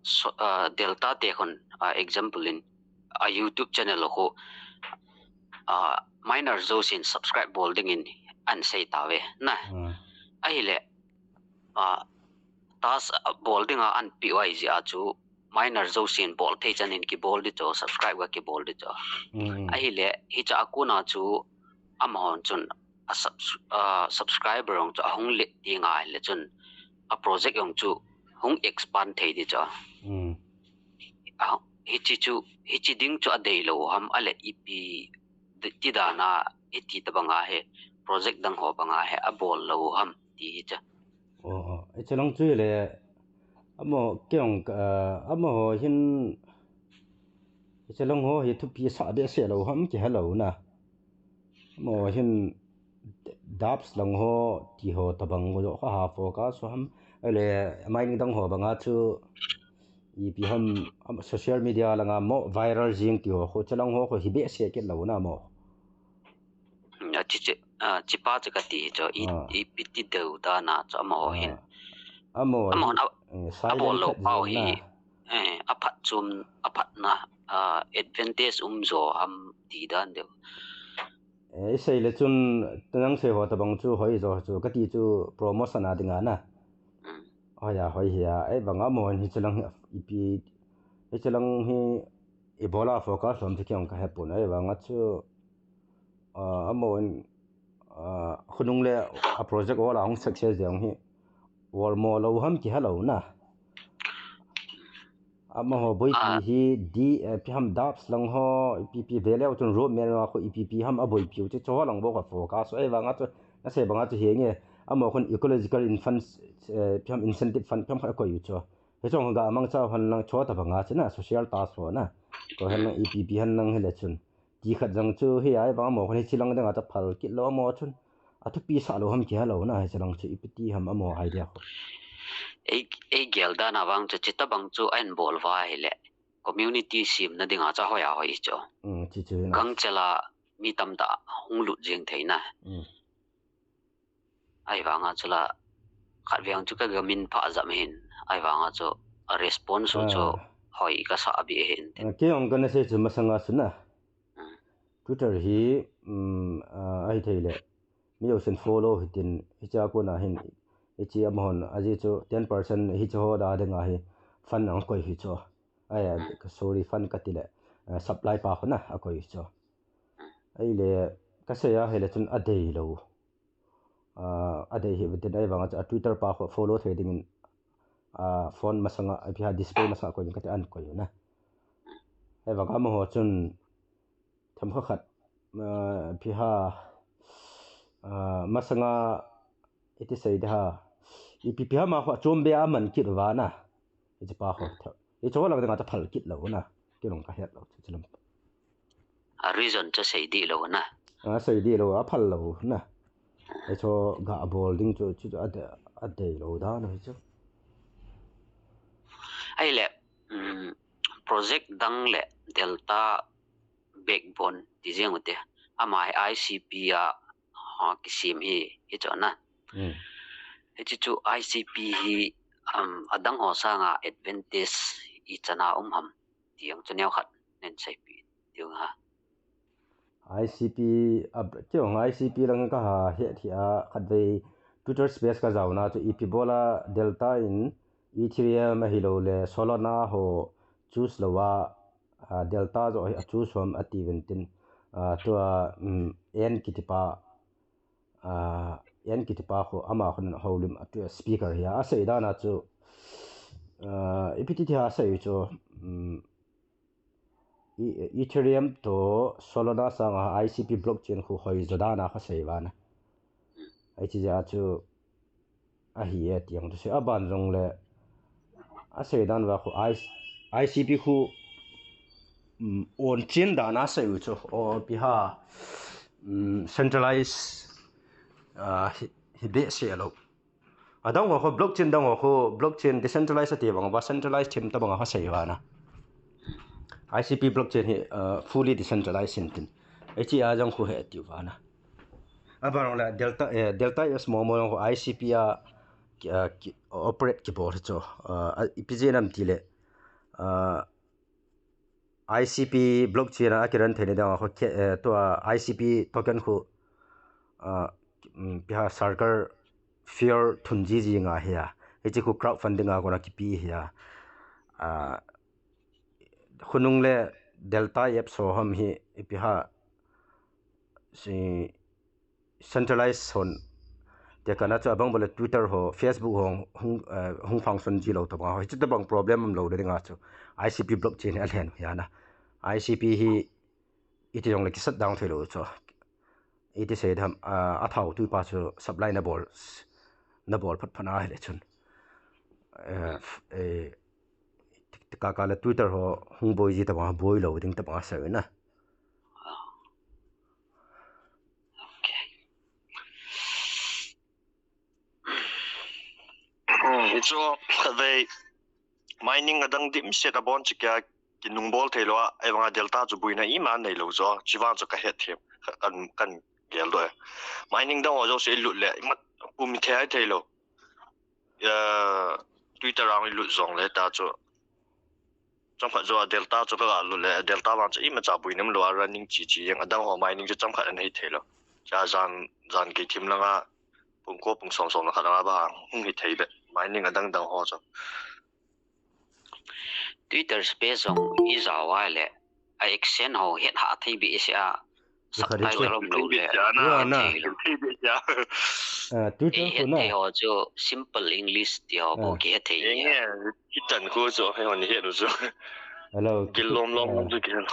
so, ah, Delta te khun, ah, example in, a YouTube channel khu, ah, miner jousen subscribe bol ding in an sei ta ve na. Ah. Ahile, ah, task, ah, bol ding a an pe u ahi jeh a chu miner jousen bol thei chan in kibol di chu, subscribe ga kibol di chu. Mm. Ahile, hiche a kon a chu amahon chun a subs-, ah, subscriber jong chu ahung let ding ahile chun a project jong chu hung expand thei di chu. Mm. Ah, hiche chu, hiche ding chu adei lou ham, ahile ipi ti dan a, iti tabang a hi, project dang ho bang a hi, abol lou ham ti hi chu. Oh, oh. Hiche lang chu le, amaho kei jong, ah, amaho hin, hiche lang ho hi thupi sa behseh lou ham kihe lou na. Amaho hin dubs lang ho ti ho tabang ho kha ha focus ham. Ahile mining dang ho bang a chu ipi ham, am, social media lang a mo viral jing ti ho khu, hiche lang ho khu hi behseh kit lou na mo. Hmm, a chi, chi, ah, chi pa chu kati hi chu, i, Ah. ipi ti deu dan a chu amaho hin. Ah. Amaho Amaho hin, a, eh, abol silent lou khat pau jeng hi, na. Eh, aphat chom, aphatna, ah, advantage um jo ham ti dan deu. Eh, i sei le chun, nang sei ho tabang chu hoi jo chu, kati chu promotion a ding a na. Hmm. Hoi a, hoi hi a, eh, bang amaho hin hiche lang hi, ipi, hiche lang hi, i bol a focus lou ham chu kei jong ka he pon, eh, bang a chu, ah, amaho hin, ah, khonung le a project ho la hung success jeng hi, worth mo lou ham kihe lou na. Amaho boipi Ah. hi di, eh, ipi ham dubs lang ho, ipi ipi veleu chun road man a khu ipi ipi ham aboipi u chu, chu ho lang bou ka focus. Ahivang a chu, na sei bang a chu hi nge, amaho khun ecological in fund, eh, ipi ham incentive fund, ipi ham khat akoi u chu. Hiche jong ga mangcha hon lang chu tabang a chu na, social task ho na. Ko hen lang ipi ipi hen lang hile chun. Ti khat jong chu hi ahivang amaho khun hiche lang ding a chu phal kit lou amaho chun. A thupi sa lou ham kihe lou na, hiche lang chu ipi ti ham amaho idea khu. Ei, ei gel dan a vang chu, chi tabang chu ahin bol uva ahile, community semna ding a chu ahoi ahoi chu. Mm, chi chu na. Gangchel a mi tamtah hung lut jeng thei na. Mm. Ahivang a chu la, khat veng chu ka ga min pha jam hin, ahivang a chu a response u chu hoi ka sa a bih hin. Ah, kei jong ka na sei chu masang a chu na. Mm. Twitter hi, um, ah, ahi thei le. Mi jousen follow hitin, hiche a kon a hin, hiche amahon, ajeh chu ten percent hiche ho da ding a hi fund ang koi hi chu. Ai, ah, sorry, fund kati le, ah, supply pa khun a, akoi hi chu. Ahile, ka sei a hile chun adei lou. Ah, adei hi, tin ahivang a chu a Twitter pa khu follow thei ding in, ah, phone masang a, ipi ham display masang a koi in kati an koi u na. Ahivang amaho chun, themkhat khat, ah, ipi ham, ah, masang a, iti sei di ham, ipi ipi ham a khu achom be a man kit uva na. Hiche pa khu, hiche ho lang ding a chu phal kit lou na. Kei jong ka het lou chu, chu lam. A reason chu sei di lou na. Ah, sei di lou, aphal lou na. Hiche ho ga bol ding chu, chu, chu adei, adei lou dan ahi chu. Ahile, um, project dang le Delta Backbone ti jeng u te. Ama hi I C P a, ha, kisem hi, hi chu na. Mm. Hiche chu I C P hi um, adang ho sanga advantage ichan a um ham ti jong chu neokhat nei seipeh diu ham. I C P, a, kei jong I C P lang kaha het hih a, khatvei Twitter space kajao na chu ipi bola Delta in Ethereum ahilou le Solana ho choose lou a, a, Delta joh hi a choose ham ati uvin tin, a, tua, um, N kiti pa, a, N kiti pa khu ama khun houlim a, tua speaker hi a, asei dan a chu, a, ipi ti ti a asei chu, um, E- Ethereum toh Solana sanga I C P blockchain khu hoi jo dan a kha sei uva na. Hiche jeh a chu ahi e ti jong chu sei, aban jong le asei dan uva khu I- I C P khu, um, on chain dan a sei u chu, o, ipi ham, um, centralize, ah, hi, hi behseh lou. Adang ho khu blockchain, dang ho khu blockchain decentralized ati bang uva, centralized thim tabang a kha sei uva na. I C P blockchain hi, uh, fully decentralized in tin. Hiche a jong khu hi ati uva na. Aban le Delta, eh, Delta X momo jong khu I C P a, uh, ki, operate kibol hi chu. Uh, a, ipi jeh ham ti le, uh, I C P blockchain a, a ki run theina ding a khu, eh, tua I C P token khu, ah, um, ipi ham, circle fear thun jiji nga hi a. Hiche khu crowdfunding a kona kipe hi a. Ah, khonung le Delta X ho ham hi ipi ham, si centralize hon. Tekah na chu abang bol le Twitter ho, Facebook ho hung, eh, hung function ji lou tabang ho. Hiche tabang problem um lou le ding a chu I C P blockchain hi alen hi a na. I C P hi iti jong le ki shut down thei lou chu. Iti sei ding ham, ah, a thao twi pa chu supply na bol, na bol phat phat na hi le chun. Eh, eh, kaka le Twitter ho hung boi ji tabang, boi lou ding tabang a sei na. Hmm, hichu khatvei mining adang dimset abon chu kia kinung bol thei lou a, ahivanga Delta chu boina ima nei lou chu, chuvang chu ka het thei, kan, kan gel doh e. Mining dang ho jouse i lut le, imat pum thei thei lou. Eh, Twitter a i lut jong le ta chu. Chomkhat joh a Delta chu ka ga lut le, Delta vang chu imacha boina um lou a, running chi chi jeng, adang ho mining chu chomkhat ana hi thei lou. Cha jan, jan kei thim langa, pung ko pung som som na khat langa ba hung hi thei be, mining adang dang ho chu. Twitter space jong i jao a le, a accent ho het ha thei be i sei a, subtitle um lou le, Twitter khu na. Ei, het thei ho chu simple English ti ho bou kihe thei. Enge, kitan khu chu, hei hon het u chu. Hello. Kilom lom lom chu kihel.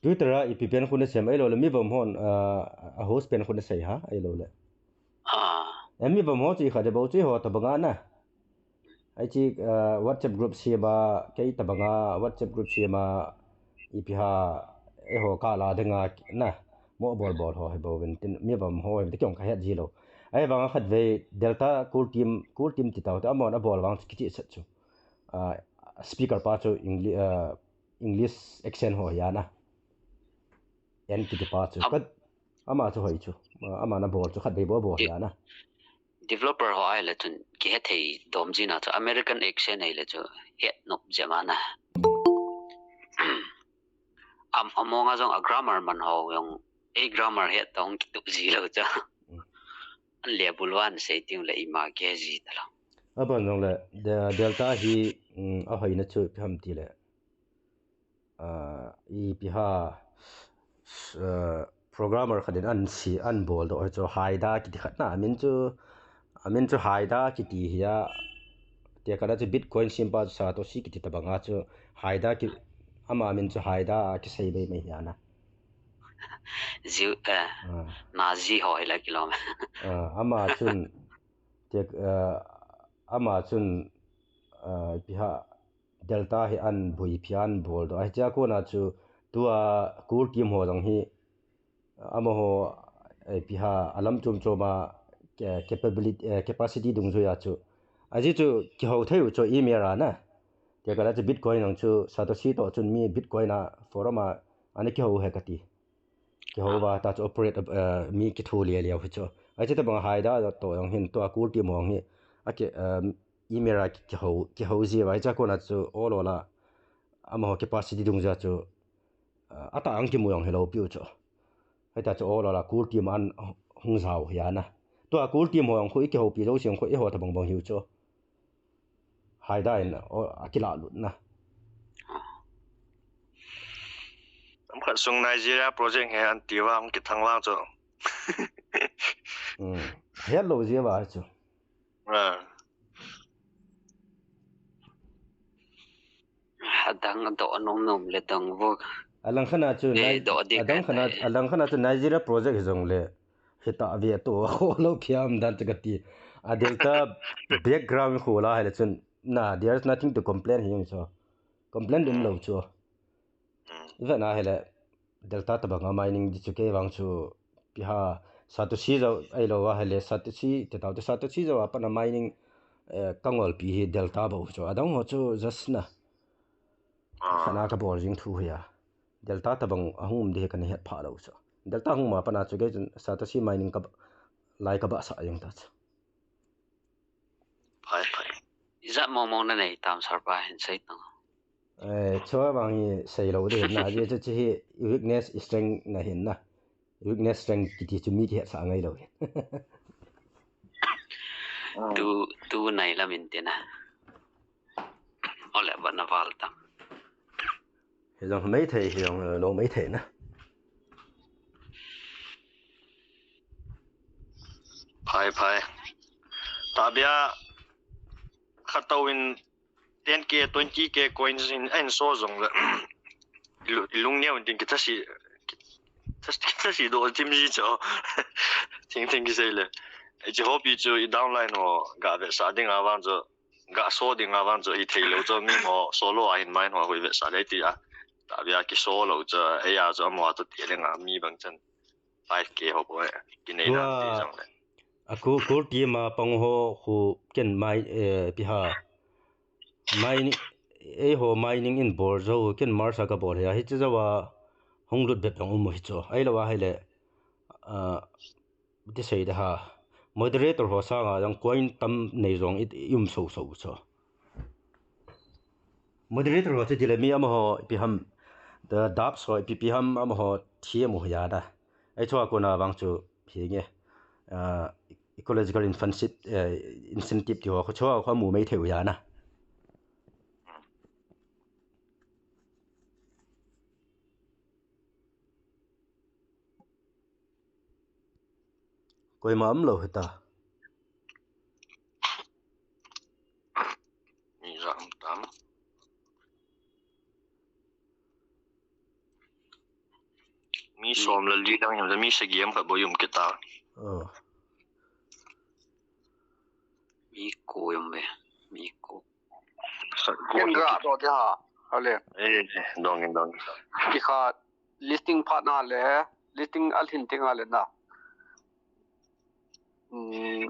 Twitter a ipi pen khu nasem ahilou le, mi vom hon, ah, a host pen khu nasei ha, ahilou le. Ah. Em, mi vom ho chu i khat bou chu i ho tabang a na. Hiche, ah, WhatsApp group sem a, kei tabang a WhatsApp group sem a, ipi ham, eiho kah la ding a na, mo bol bol ho hi bou vin tin, mi vom ho hi ti kong ka het ji lou. Ahivang a khatvei Delta Cool Team, Cool Team ti tao te, amahon abol vang chu kichih set chu. Ah, speaker pa chu English, ah, English accent ho hi a na. En kiti pa chu. Ka, ama chu hoi chu. Ama na bol chu khatvei bou bol hi a na. Developer ho ahile chun kihe thei dom ji na chu, American accent ahile chu het nop jep a na. Am, among a jong a grammar man ho jong, ei grammar het tong kitup ji lou chu. An le bul wan sei ting le ima kihe ji ta lou. Aban jong le, de-, Delta hi, um, ahoina chu ipi ham ti le. Ah, ipi ham, ah, programmer khat in an si, an bol doh hi chu Haida kiti khat na, amin chu, amin chu Haida kiti hi a, tekah na chu Bitcoin sem pa chu Satoshi kiti tabang a chu Haida ki, ama min chu Haida a kisei bei mai hi a na. Jiu, eh, ah. Nazi ho hi la kilom. Ah, ama chun, tek, ah, ama chun, ah, ipi ham, Delta hi an buipi an bol doh. Hiche a kona chu tua Cool Team ho jong hi amaho, eh, ipi ham, alam chom chom a, eh, capability, eh, capacity dungjui a chu. Ajeh chu kihou thei u chu email a na. Tekah na chu Bitcoin jong chu Satoshi toh chun mi Bitcoin a forum a ana kihou u ahi kati. Kihou uva ta chu operate, eh, mi kitho le le u hi chu. Hiche tabang Haida toh jong hin tua Cool Team ho jong hi. Aki, eh, email a ki, kiho, kiho ji uva, hiche a kona chu ol ol a, amaho capacity dungjuia chu, ah, atah ang kimu jong hilou piu chu. Hita chu ol ol a, core team an hung jao hi ana. Tua core team ho jong khu i kihoupi jouse jong khu eiho tabang bang hiu chu. Haida in, o, akilah lut na. Tam khat sung Nigeria project he an ti vang kithang vang chu. Hmm. Hello, ji uva chu. Ah. Adang doh nom nom le dang vo. Alang khat a chu, eh, Ni-, doh ding adang khat a, alang khat a chu Nigeria project hi jong le. Hita ve to, ho lo phiam dan chu kati. A Delta background khu la hile chun, na, there's nothing to complain hi jong chu. Complain ding lo chu. Hmm. Ivet na hile, Delta tabang a mining di chu kei vang chu, ipi ham, Satoshi jou, ahilou va hile, Satoshi, te tau te Satoshi jou a pat a mining, eh, ka ngolpi hi Delta bou chu. Adang ho chu just na. Ah. Khat a ka bol jing thu hi a. Delta tabang a hung um di hi kana het pha lou chu. Delta hung ma pat a chu kei chun Satoshi mining ka ba, lai ka ba sa jeng ta chu. Phai, phai. Ijat mong mong na nei tam sir pa hin sei tang. Eh, chua bang hi sei lou ding na, ajeh chu, chu hi weakness strength na hin na. Weakness strength kiti chu mi kihet sa ngai lou hin. Tu, tu nai lam in te na. Ole ba na val tam. Hi jong maithei, hi jong lo maithei na. Phai, phai. Tabia khat tou in ten K, twenty K coins in, in so jong le. Lu-, lung neo in tin kitha si, kitha, kitha si do tim ji cho. Ting ting kisei le. Hiche hopi chu i downline ho ga ve sa ding a vang chu. Ga so ding a vang chu hi thei lou chu mi mo solo a hin main ho hui ve sa le ti a. Tabia kiso lou chu, ei a chu amaho chu ti le nga mi bang chan five K ho bou e. Kinei dan ti jong le. A ku, core team a pang ho khu ken mai, eh, ipi ham. Mining, eiho mining in bol jou, ken Mars a ka bol hi a, hiche jou a hung lut bep jong um u hi chu. Ahilou a hile, ah, ti sei de ha. Moderator ho sanga jong coin tam nei jong i, i um so so chu. Moderator ho chu ti le mi amaho ipi ham, the dubs ho ipi ipi ham amaho thiam u hi a da. Ei chua kona vang chu hi nge, ah, ecological incentive, eh, incentive ti ho, kho chua kho mu mai thei u hi a na. Koima um lou hita. Mi ja um tam. Mi som le li dang yam, mi sagi am khat bou um kita. Oh. Mi ko yam be. Mi ko. Sa ko. Ken ra to te ha. Hale. Eh, dong in, dong in. Ki khat listing phat na le, listing a lhin teng a le na. Hmm,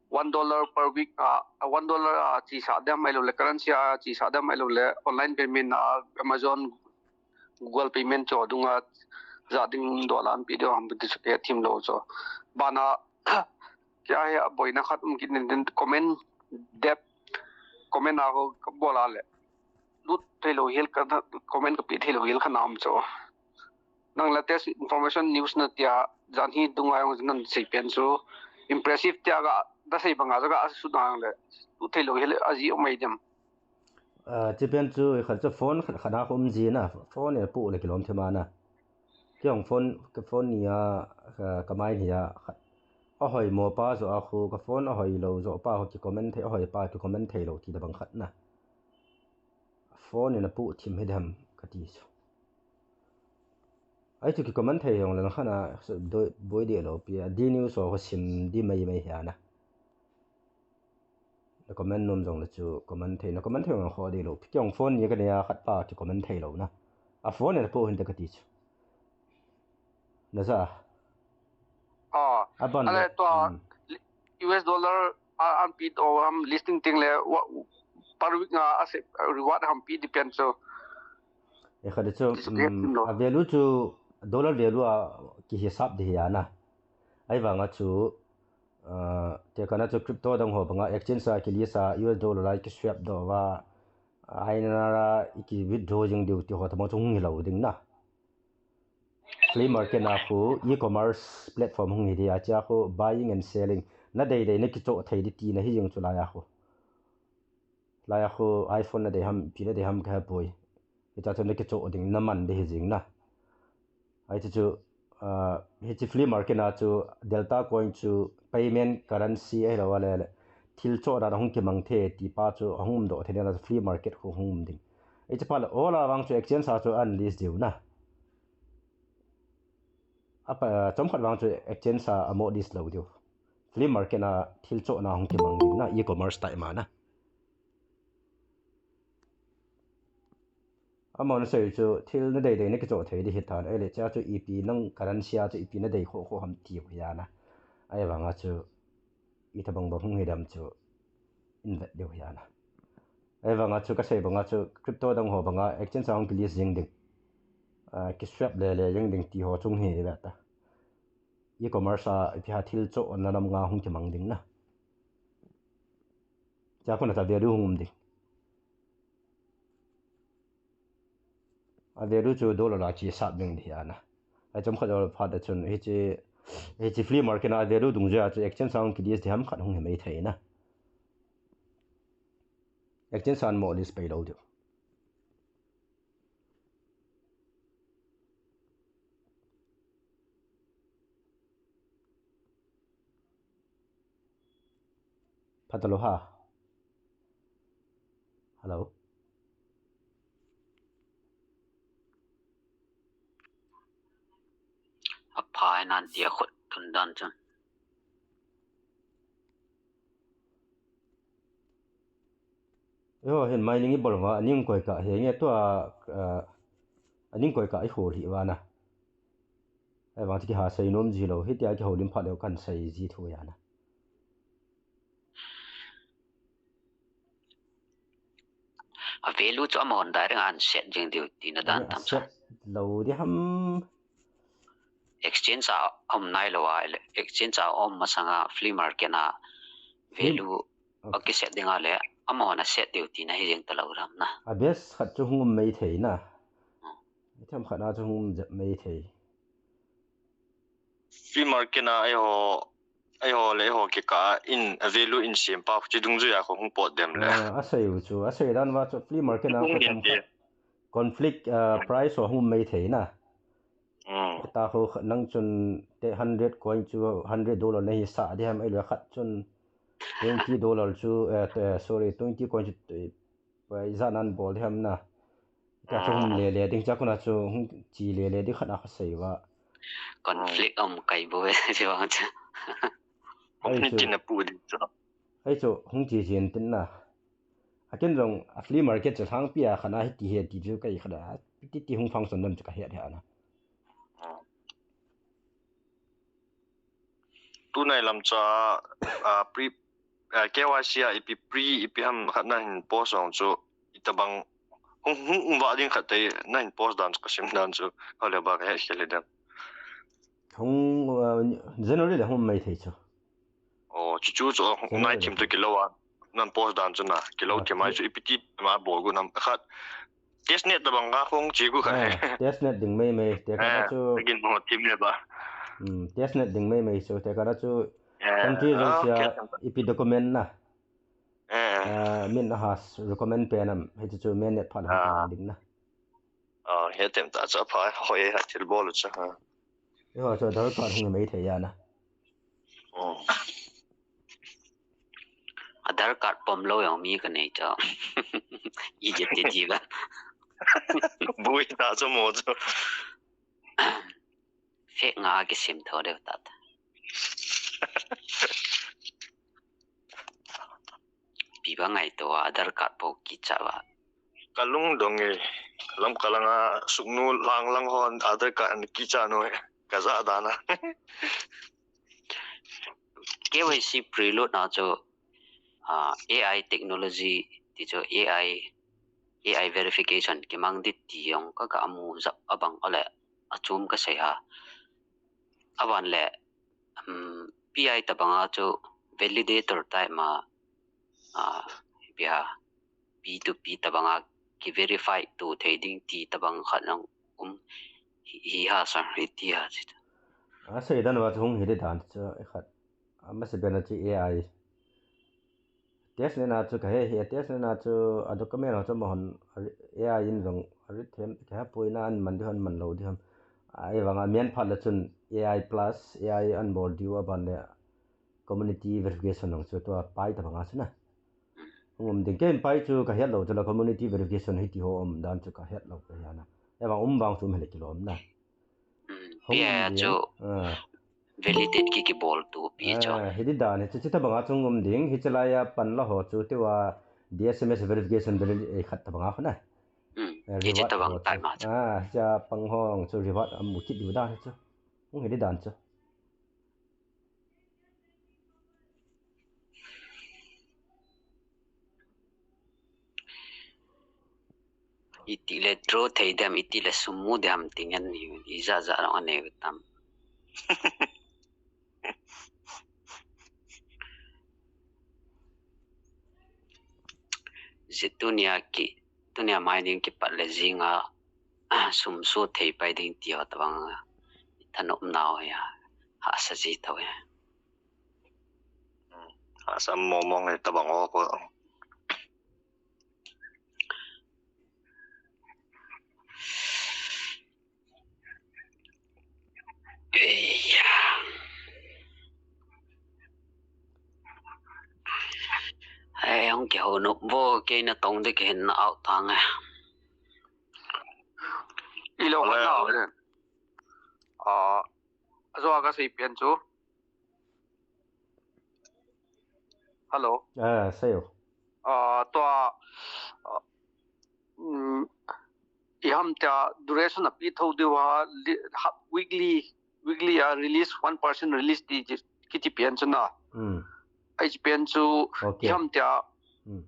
one dollar per week a, a one dollar a chi sa dem ahilou le, currency a chi sa dem ahilou le, online payment a, Amazon, Google payment cho dung a, ja ding dollar an pi deu ham ti chu kei thim lou cho. Bana, kei a hi a boina khat um kit nin tin comment dep, comment a ho ka bol a le. Lut thei lou hel ka na, comment ka pe thei lou hel ka nam cho. Nang latest information news na tia, jan hi dung a jong nan sei pen chu impressive tia ga, da sei banga ja ga su nang le. Lut thei lou hel a ji um mai dem. Ah, chi pen chu khat chu phone khat, khat a khum ji na, phone e pu le kilom thei ma na. Kei jong phone, ka phone ni a, ka, ka mai ni a, khat. A hoi mo pa jo a khu, ka phone a hoi lou jo pa ho ki comment thei, a hoi pa ki comment thei lou ti da bang khat na. Phone in a pu thim hi dem ka ti chu. Ai chu ki comment thei jong le na khat na, so, doi, boi de lou pi a, di news ho sim di mai mai hi a na. Na comment nom jong le chu comment thei, na comment thei jong kho de lou. Kei jong phone ni ka nei a khat pa chu comment thei lou na. A phone na po hin te ka ti chu. Na ja. Ah, a ban ale le, to, hmm. U S dollar a, an pi to ham listing ting le wa, per week nga a se reward ham pi depend so. E kha de chu, hmm, a value chu dollar value a ki hisap de hi a na. Ai vang a chu Ah, tekahna chu crypto dang ho banga exchange a kilist a U S dollar a kiswap doh uva, ah, I N R a iki withdraw jing diu ti ho tobang chu hung hilou ding na. Flea market na khu e-commerce platform hung hi dia, chea khu buying and selling, nadei dei nakichoh thei di tina hi jing chu laia khu. Laia khu iPhone nadei ham, ipi nadei ham kahepoi. Hitia chu nakichoh ding, naman di hi jing na. Hiche chu, ah, hiche flea market na chu Delta coin chu payment currency ahilou a le, le thil chohna a hung kimang thei ti pa chu ahung umdoh thei na, flea market khu hung um ding. Hiche phat le all a vang chu exchange a chu ahin list diu na. Apa, chomkhat vang chu exchange a amoh list lou diu. Flea market na thil chohna hung kimang ding na, e-commerce type ma na. Amahon asei chu thil nadei dei nakichoh thei di hitan, ahile chea chu ipi nang currency a chu ipi nadei khoh khoh ham tiu hi ana. Ahivanga chu itobang bang hung hi dem chu invet diu hi ana. Ahivanga chu kasei banga chu crypto dang ho banga exchange a hung kilist jing ding, ah, kiswap le le jing ding ti ho chu hung hi ve ta. E-commerce a ipi ham thil chohna nam nga hung kimang ding na. Chea khu na chu value hung um ding. A value chu dollar a kisat ding di ana. Hiche chomkhat jou phat a chun hiche, hiche flea market na a value dungjuia chu exchange a hung kilist di ham khat hung hi mai thei na. Exchange a amoh list pai lou diu. Phat lou ha. Hello. Apha nan tia khut tun dan chun. Eiho hin mining ibol uva, aning koi kah hi nge tua, ah, aning koi kah ihol hi uva na. Ahivang chu kiha sei nom ji lou, hitia kihoulim phat leu kahin sei ji thu ahi na. A value chu amahon direct a ahin set jing diu tina dan tam sa. Set lou di ham. Exchange a um nailou a, exchange a um masanga flea market na value, okay, akiset ding a le, amahon aset diu tina hi jing talou ram na. A best khat chu hung um mai thei na. Hmm. Item khat na chu hung um jep mai thei. Flea market na eiho, eiho le eiho kikah a in, a value in sem pa chu dungjuia khu hung pot dem le. Ah, asei u chu, asei dan uva chu flea market na khu hung in tam khat. Conflict, ah, price ho hung um mai thei na. Hmm. Hita khu nang chun te hundred coin chu hundred dollar nahi sah di ham, ahilou khat chun twenty dollar chu, eh, te, sorry, twenty coin chu, eh, ijat nan bol di ham na. Hita chu hung le le ding, chea khu na chu hung chi le le ding khat na kasei uva. Conflict um kai bo e, chi vang chu. Hung ni chu tin a pu ding chu. Hichu hung chi jin tin na. Aken jong a flea market chu lhangpi a khat na hiti hi ti chu kai khat a, ti ti hung function dem chu kahet hih ana. Tunai lam cha, ah, pre, ah, K Y C a ipi pre, ipi ham khat nahin post jong chu, itabang hung, hung um va ding khat te nahin post dan chu kasim dan chu, hole ba kahet khel dem. Hung, ah, January le hung um mai thei chu. Oh, chu chu chu, January nai le thim tu kilou a. Nan post dan chu na, kilou thim mai chu ipi ti ma bol gu nam khat. Testnet tabang ka hung chi gu khat. Ah, testnet ding mai mai, tekahna chu. Again mo thim le ba. Hmm, testnet ding mai mai chu, tekahna chu. Country jouse a ipi document na. Ah, min aha recommend pen am, hichu chu mainnet phat a ding na. Ah, hetem ta chu apha, hoi ha thil bol u chu ha. Eiho chu Aadhaar card hung mai thei ana. Oh. Aadhaar card pom lou jong mi kanei chu. Ijat ti ti ba. Bui ta chu mo chu. Fake nga kisem tho deu ta ta. Ipi ba ngaito a Aadhaar card po kicha va. Kalung dong e. Lam kalanga suknu lang lang hon Aadhaar card an kicha no e. Kaja dana. K Y C prelude na chu, ah, A I technology ti chu A I, A I verification kimang dit ti jong ka, ka amu jap abang ole achom kasei ha. Aban le, um, P I tabanga chu validator type ma, ah, ipi ham, P two P tabanga ki verify to thei ding ti tabang khat jong um hi, hi ha sir, hi ti ha chi. Asei dan uva chu hung hi di dan chu, i khat. Amasapen a chu A I. Test nena chu ka he hi, test nena chu a document ho chu amahon A I in jong a read them, ka he poi na an man di ham, an man lou di ham. Ahivanga amen phat le chun A I plus, A I an bol diu aban le community verification jong chu tua pai tabanga chu na. Hung um ding, ken pai chu ka het lou chu la community verification hiti ho um dan chu ka het lou ka hi a na. Ahivang um vang chu um hile kilom na. Hmm, Hung um pia ding. chu Ah. validate ki, kibol tu pi chu. Ah, hi di dan hi chu, chi tabanga chu um ding, hiche laiya pan la ho chu, tua D S M S verification valid-, eh, khat tabanga khu na. Hmm, Eh, hiche reward tabang ho tai chu. ma chu. Ah, cha pang ho chu reward amu kit diu dan hi chu. Hung hi di dan chu. Itile draw thei dem, itile sum mu dem ti ngen ni, ijat jat jong anei u tam. Ji tunia ki, tunia mai ding kipat le jinga, sum su thei pai ding ti ho tabang, thanop nau ya, hahsa ji tau ya. Hmm, hahsa mo mong le tabang ho ko. Eia. Ai, hung kihou nop vo, kei natong ding kahin na out tang e. Ilo Hello. ka na. Ah, ajo ka sei pian chu. Hello. Ah, sei o. Ah, tua, ah, mm, i ham tia duration a pi tho diu ha, li-, ha, weekly, weekly a release, one percent release ti, ti, kiti pian chu na. Hmm. Ai chi pian chu, Okay. i ham tia Hmm.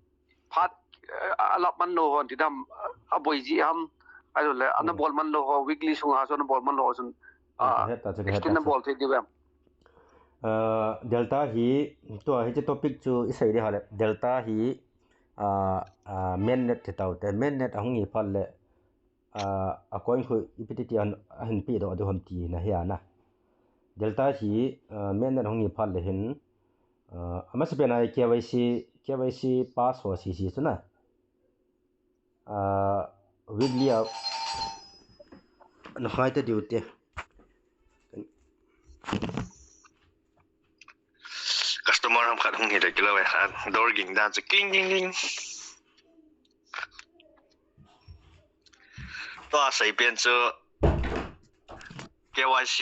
phat, eh, a lap man lou ho ti dam, a boi ji ham, ai lo le, ana Hmm. bol man lou ho, weekly sunga chu ana bol man lou ho chun, Hmm, ah, ka het ta chu, ka het extend ta na chu. bol thei diu em. Ah, Delta hi, tua hiche topic chu i sei di hale. Delta hi, ah, ah, mainnet ti tau te. Mainnet ahung hi phat le, ah, a coin khu ipi ti ti an, ahin pe doh diu ham ti na hi a na. Delta hi, ah, mainnet ahung hi phat le hin, ah, amasapen a K Y C, K Y C pass ho sese chu na. Ah, weekly a, na khai ta diu te. Customer ham khat hung hi le kilo e, a dor ging dan chu king, king, king. Tua sei pian chu K Y C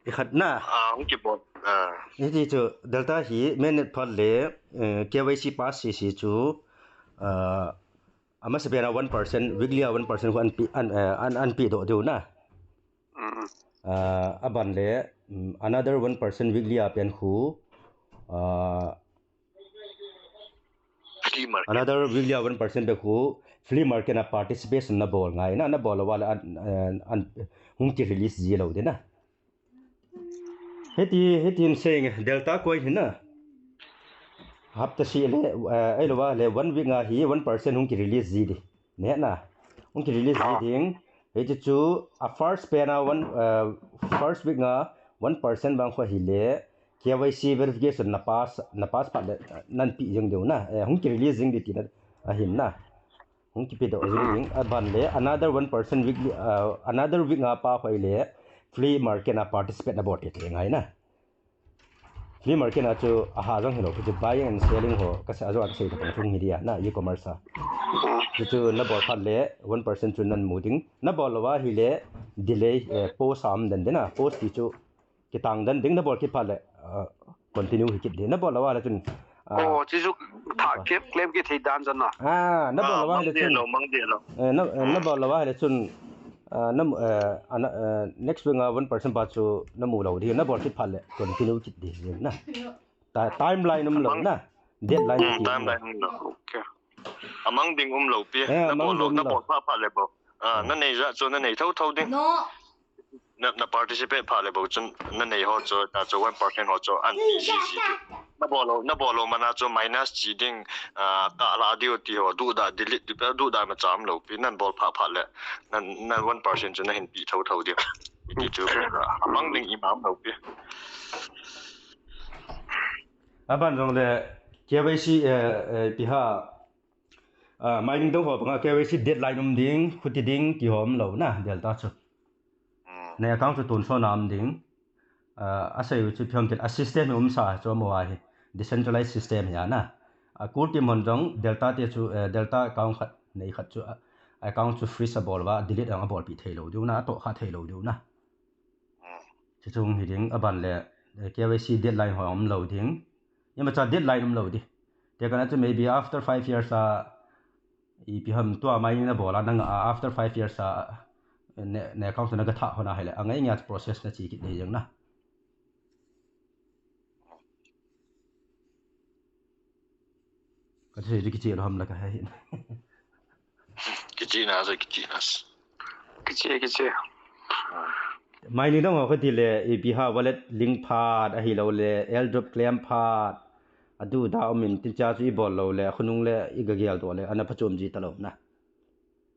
I khat na. Ah, hung kibol. Ah. Hiti chu Delta hi mainnet phat le, eh, K Y C pass sese chu, ah, amasapen a one percent, weekly a one percent khu an pe, an, eh, an, an pe doh diu na. Mm. Ah, aban le, mm, another one percent weekly a pen khu, ah, Flea market. Another weekly a one percent bep khu flea market a participation na bol ngai na, na bol lou a le an, an, an hung ki release ji lou di na. Hiti, hiti hin sei nge, Delta coin hi na. Hapta seh le, eh, ai lou a le one week a hi one percent hung ki release ji di. Ne na. Hung ki release ji Ah. ding. Hichu chu a first pen a one, eh, first week a one percent bang khu hi le K Y C verification na pass, na pass phat le nan pe jing diu na. Eh, hung ki release jing di ti na ahin na. Hung kipe doh jing ding, aban le another one percent weekly, uh, another week a pa khu le flea market a participate na bol thei thei ngai na. Flea market a chu aha jong hilou, chu buying and selling ho, ka sa, ajo a ka sei ta pang chung hi dia na, e-commerce a. Chu chu na bol phat le one percent chu nan mu ding. Na bol lou a hi le delay, eh, pause a um den den a, pause ti chu kitang den ding, na bol kit phat le, ah, continue hi kit ding. Na bol lou a le chun, ah, Oh, chu chu tha ke claim ki thei dan jan na. Ah, na bol Ah, lou a mang le dia chun. lo, mang dia lo. Eh, na, eh, na Hmm. bol lou a le chun, ah, na, eh, ana, eh, next week a one percent pa chu na mu lou di, na bol kit phat le continue kit ding na. Ta-, timeline um lou Mang- na. Deadline Hmm, ti timeline um lou. Okay. Amang ding um lou pi. Eh, Na amang bol lou, ding um na lou. bol phat phat le bol. Ah, Hmm. na nei ja chu na nei tho tho ding. No. na, na participate pha le bou chun na nei ho chu, ta chu one percent ho chu an ti ji ji ti. Na bol lou, na bol lou mana chu minus chi ding, ah, ka la diu ti ho, duda delete ti pe, duda ma cham lou pi, nan bol pha pha le, nan, nan one percent chu na hin pi tho tho diu. Ti chu, ah, mang ding i mam lou pi. Aban jong le K Y C, eh, eh, pi ha, ah, mining dong ho banga K Y C deadline um ding, khuti ding, ti ho um lou na, Delta chu. Mm. Na account chu tun so na um ding. Ah, a sei u chu phiom thil, a system hi um sa chu mo a hi. Decentralized system hi a na. A core team hon jong Delta te chu, eh, Delta account khat, nei khat chu, ah, account chu freeze a bol va, delete ang a bol pi thei lou diu na, a to kha thei lou diu na. Mm. Chu chung hi ding, aban le, eh, K Y C deadline ho um lou ding. Ima cha deadline um lou di. Te kana chu maybe after five years a, ipi ham tua mai na bola nang a, after five years a, ne, ne account na ka tha hona hele. Angai ngia process na chi kit ding na. Ka thei ri kichi ro ham la ka he hin. Kichi na sa, kichi na sa. Kichi, kichi. Mining dong ho kati le, ipi ha wallet link phat, ahilou le, airdrop claim phat, adu da um in tin cha chu i bol lou le, khonung le, i ga gel doh le, ana phachom ji ta lou na.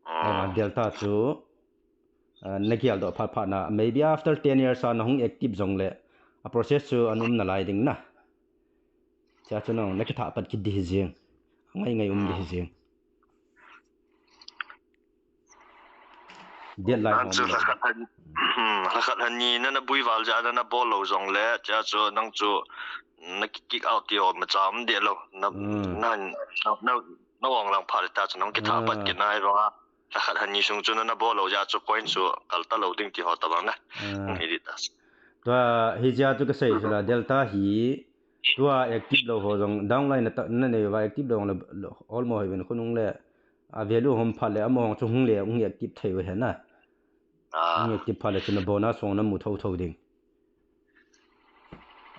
Ah. Delta chu, ah, na gel doh phat phat na, maybe after ten years a na hung active jong le, a process chu an um na lai ding na. Cha chu nong, na kitha pat kit di hi jing. Ngai ngai um di hi jing. Deadline chu hom lo. Lakhat han, hmm, lakhat han ni na na bui val ja na na bol lou jong le, cha chu nang chu na ki kick out ti ho ma cha um de lou. Na, hmm, na, na, na, na wang lang pha le ta chu nang kitha pat, ah, kit nai bang a. Lakhat han ni sung chu na na bol lou ja chu coin chu kal ta lou ding ti ho ta bang na. Ah. Hung hi di ta. Tua hi ja chu ka sei chu la Delta hi tua active lou ho jong downline na ta, na nei va active lou le, almost hi ben khonung le a value hom phat le, amo hong chu hung le, hung active thei u he na. Ah. Hung active phat le chu na bonus hong na mu tho tho ding.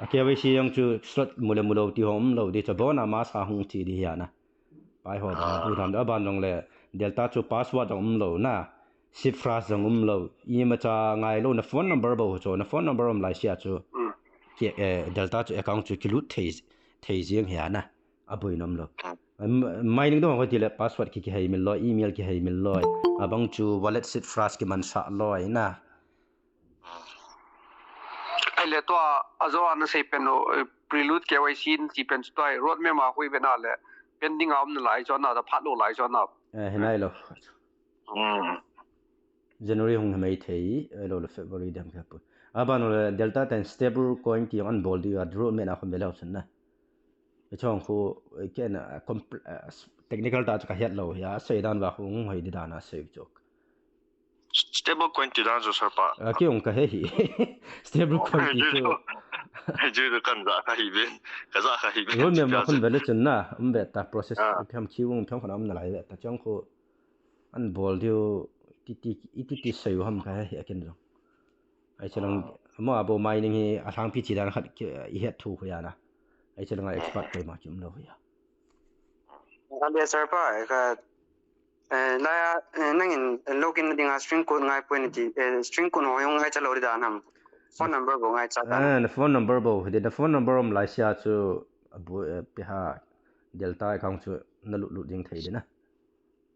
A K Y C jong chu slot mu le mu lou ti ho um lou di, chu bonus ma sa hung thi di hi a na. Pai ho dang, ah, tu tham da ban jong le, Delta chu password jong um lou na. Seed phrase jong um lou. Ima cha ngai lou na phone number bou chu, na phone number um lai sia chu. Mm. Ke, eh, Delta chu account chu kilut thei, thei jing hi a na. A boi nom lou. Em, mining dong ko ti le password ki, ki hei mil lou, email ki hei mil lou. Abang chu wallet seed phrase ki man sa lou na. Ai le tua, a jo ana sei pen u, eh, prelude K Y C ti pen chu tua, road map ma hui pen a le, pending a um na lai chu na, da phat lou lai chu na. Eh, hi nai lou. Mm. January hung hi mai thei, eh, lou le February dem kha pu. Aban le Delta ten stable coin ki an bol di a road map na khom be lou chun na. Chong khu, eh, ken, eh, compl-, eh, s-, technical ta chu ka het lou hi a, sei dan va khu hung hoi di dan a sei chok. Stable coin ti dan chu sir pa. A, ki ong ka he hi. Stable coin ti chu. Ju kan ja ka hi ben. Ka ja ka hi ben. Road map ma khun ve le chun na, um ve ta process, ah, phiam ki ung phiam khun um na lai ve ta chong khu. An bol diu, ti ti, i ti ti sei u ham ka he hi a ken jong. Ai chelang, ah, mo abo mining hi a thang pi chi dan khat ki, i het thu khu ya na. Ai chelang a expert koima ki um lou ya. Ale sir pa, ka, eh, la ya, eh, nangin login na dinga string code ngai poi na ti, eh, string code ho jong ngai cha lou di dan ham. Phone number bou ngai cha dan. Ah, na phone number bou, de na phone number um lai sia chu, abo, eh, pi ha Delta account chu na lut lut ding thei di na.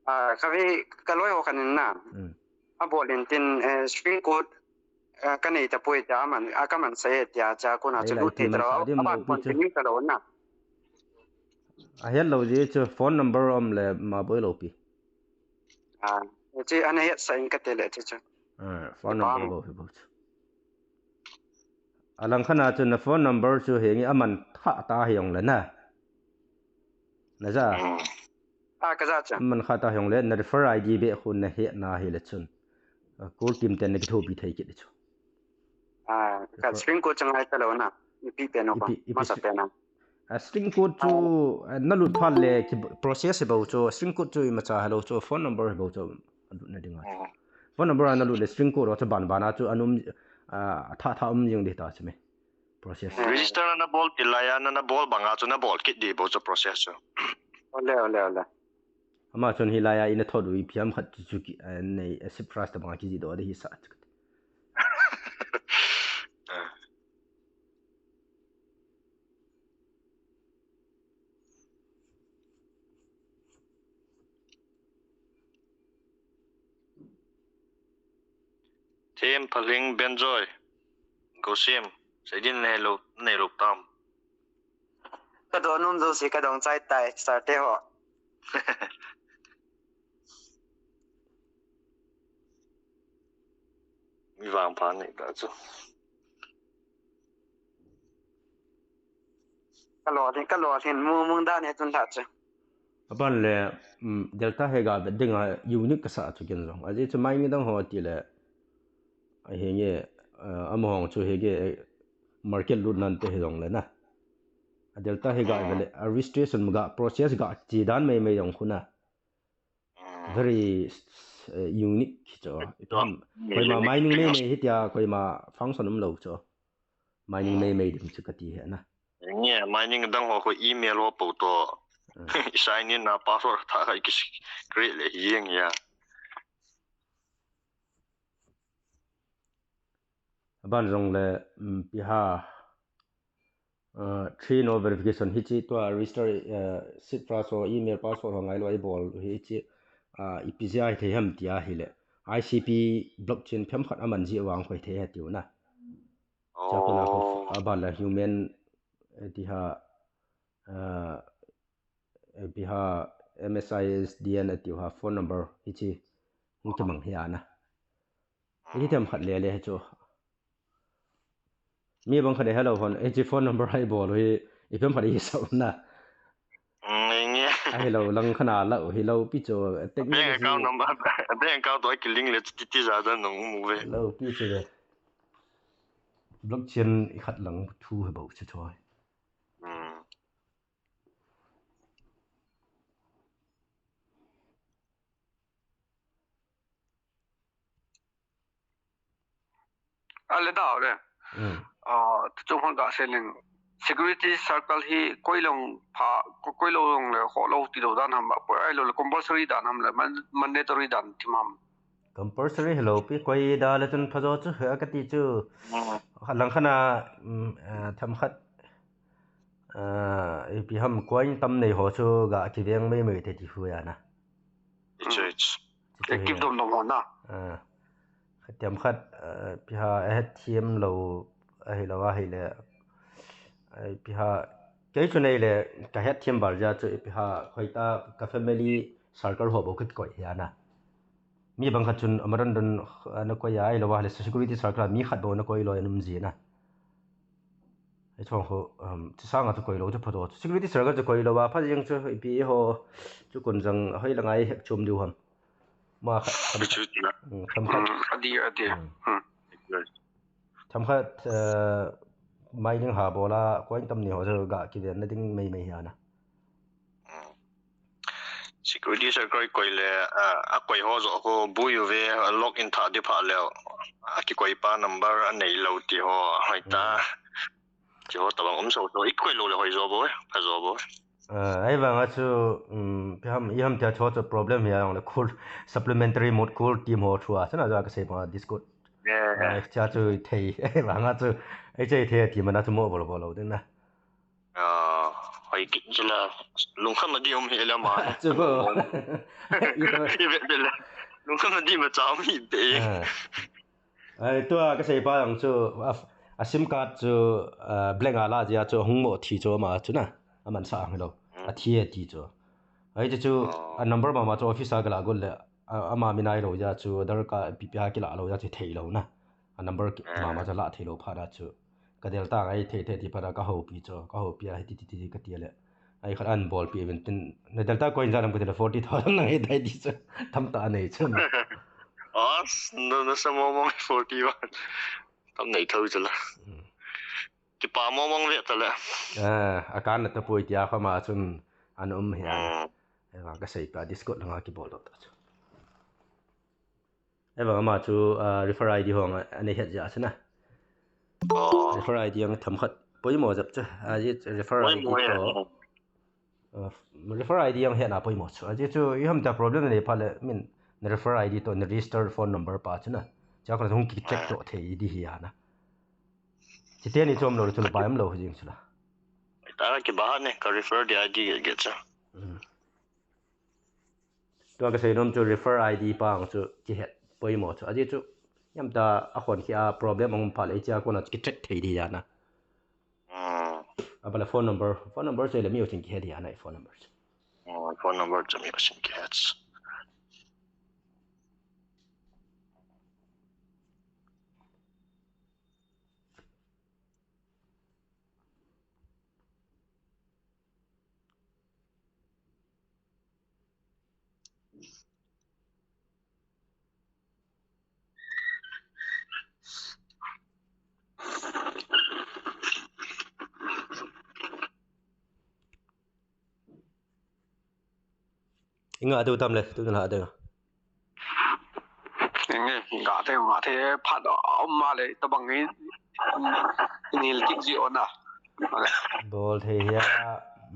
Ah, ka ve, ka loi ho khan in na. Mm. A bol in tin, eh, string code, eh, ka nei ta poi tia man, a ka man sa e tia cha ko na chu lut thei ta lou, a ban continue ta lou na. A het lou ji chu phone number um le ma boi lou pi. Ah, chi ana het sa in ka te le chi chu. Ah, phone number bou hi bou chu. Alang khat a chu na phone number chu henge aman kha ta hi jong le na. Na ja. Mm. A ka ja cha. Aman kha ta hi jong le na refer I D be khu na he na hi le chun. A, call team ten na kithopi thei kit chu. A, ka string code chu ngai ta lou na. Ipi pe no ko. Ipi, ipi masa pe na. A string code chu, ah, eh, na lut phat le ki process bou chu, string code chu ima cha hello chu, phone number bou chu, a lut na ding a. Oh. Phone number a na lut le string code chu ban ban a chu, anum, ah, tha tha um jing di ta chu me. Process. Register na na bol ti lai a, na na bol bang a chu na bol kit di bou chu process chu. Ole, ole, ole. Ama chun hi lai a ina thot u i phiam khat chu chu ki, eh, nei, eh, seed phrase ta bang a ki ji do di hi sa chu. Them Phalhing Benjoy. Gosim. Seidin nei lo, nei lo tam. Ka don um jouse ka dong chai tai, sir te ho. Mi vangpha nei ta chu. Ka lo ding, ka lo ding, mu mung dan he chun ta chu. Aban le, um, Delta he ga vet ding a unique ka sa chu ken jong. Ajeh chu mining dang ho ti le. Ahi nge, uh, amahon chu he ge, eh, market lut nan te he jong le na. A Delta he ga vet le, a registration ga process ga chi dan mai mai jong khu na. Very, uh, unique chu. Ipi ham, koima mining mai mai hitia, koima function um lo chu. Mining mai mai ding chu ka ti he na. Nge, mining dang ho khu email ho po to. I sign in na password tha kha i ki create le hi jeng ya. Aban jong le, um, ipi ha, uh, three no verification hichi tua register, uh, seed phrase ho email password ho ngai lo a i bol hichi, uh, ipi jeh a hi thei ham tia hi le. I C P blockchain phem khat aman jeh vang khu hi thei ha tiu na. Chakona khu aban le human, eh, ipi ha, uh, ipi ha M S I S D N ati ha phone number hichi hung kimang hi ana. Hi them khat le le hi chu. Mi bang khat he lo hon, hichi phone number hai bol hi, ipi ham khat hi sa na. Nge. Ahi lo, lang khat na la hi lo pi chu. Bank account number, bank account to ki link le ti ti ja da nung mu ve. Lo pi chu le. Blockchain i khat lang thu he bo chu choi. A le da le. Hmm. Ah, tu chung hon ga se ling. Security circle hi koi long pha, ko-, koi lo long le ho lo ti lo dan ham ba. Koi ai lo le compulsory dan ham le man-, mandatory dan ti mam. Compulsory hi lo pi koi da le chun pha jo chu he ka ti chu. Hmm. Khat lang khat na, um, ah, them khat, ah, ipi ham coin tam nei ho chu ga ki veng mai mai te ti hu ya na. Ichi, ichi. Active dom dom ho na. Ah. Khat them khat, ah, ipi ha a het thiam lo, ahi lo ahi le. Ai, ipi ha, kei chu nei le, ka het thiam bal ja chu, ipi ha, khoi ta, ka family circle ho bo ka koi hi ana. Mi bang khat chun, amaran don, ana koi ai lo, le security circle, mi khat bo na koi lo, anum ji na. Ai chong ho, um, chu sanga chu koi lo, chu pha do. Security circle chu koi lo, a pha jeng chu, ipi ho, chu kun jang, hoi la ngai hek chum diu ham. Ma khat, tham khat. Chu ti na. Hmm, tham khat. Hmm, a di, a di. Hmm. Hmm. Tham khat, eh, mining ha bola, coin tam ni ho chu ga ki ven na ding mai mai hi ana. Hmm. Security circle koi le, ah, a koi ho jo ho bui u ve, log in tha di pha le, a ki koi pa number a nei lo ti ho, hoi ta. Hmm. Ti ho tabang um so so, i koi lo le hoi jo bo, pha jo bo. Ah, ai vang a chu, um, ipi ham, ipi ham tia chu problem hi a jong le cool, supplementary mode cool team ho thu a, chana ja ka sei pa Discord. Yeah. Ah, cha chu thei, ai vang a chu, ai chei thei ti mana chu mo bol bol lo ding na. Ah, hoi ki chu la, lungkham a di um hi le ma. Chu bo. I ve ve le. Lungkham a di ma cha um hi de. Ah. Ai, tua ka sei pa jong chu, a, a sim card chu, ah, blank a la jia chu, hung mo thi chu ama chu na, aman sa ang lo, a thi e ti chu. Ai, chu chu, a number mama chu office a ka la got le, a, ama min ai lo jia chu, Aadhaar card, ipi ipi a ki la lo jia chu thei lo na. A number ki, mama chu la thei lo pha na chu. Ka Delta ngai thei thei ti pha na ka houpi chu, ka houpi a hi ti ti ti ti ka ti le. Ai khat an bol pi event tin, na Delta coin ja nam ka ti le forty thousand ngai dai ti chu. Tham ta nei chu. As, na, na sa mo mong forty one. Tam nei thou chu la. Hmm. Kipa mo mong ve ta le. Ah, a kan na ta pui tia kha ma chun an um hi a. Hmm. Ai vang ka sei pa Discord langa ki bol do ta chu. Ai vang ama chu, ah, refer I D hong a, a nei het ja chu na. Oh. Refer I D ang tham khat. Poimo jap chu. A ji refer I D poimo to. Ah, refer I D ang het na poimo chu. A ji chu i ham ta problem nei pha le min refer I D to register phone number pa chu na. Cha ko hung ki check to thei di hi ana. Chi te ni chom lo chu lo bai am lo jing chu la. Ta ki ba ne ka refer di I D ge ge cha. Hmm. Tua ka sei nom chu refer I D pa ang chu ki het poimo chu. A ji chu Hiam ta a khon khi a problem ahung pha le chia kona kitrack thei di ana. Hmm. Abala phone number, phone number chu le mi u chin kihe di ana phone number. Oh, phone number chu mi u chin kihe. Inga atu tam le, tu na atu. Inge, ga te, ga te, phat om ma le, tabang in, nil kik ji ona. Bol thei hia,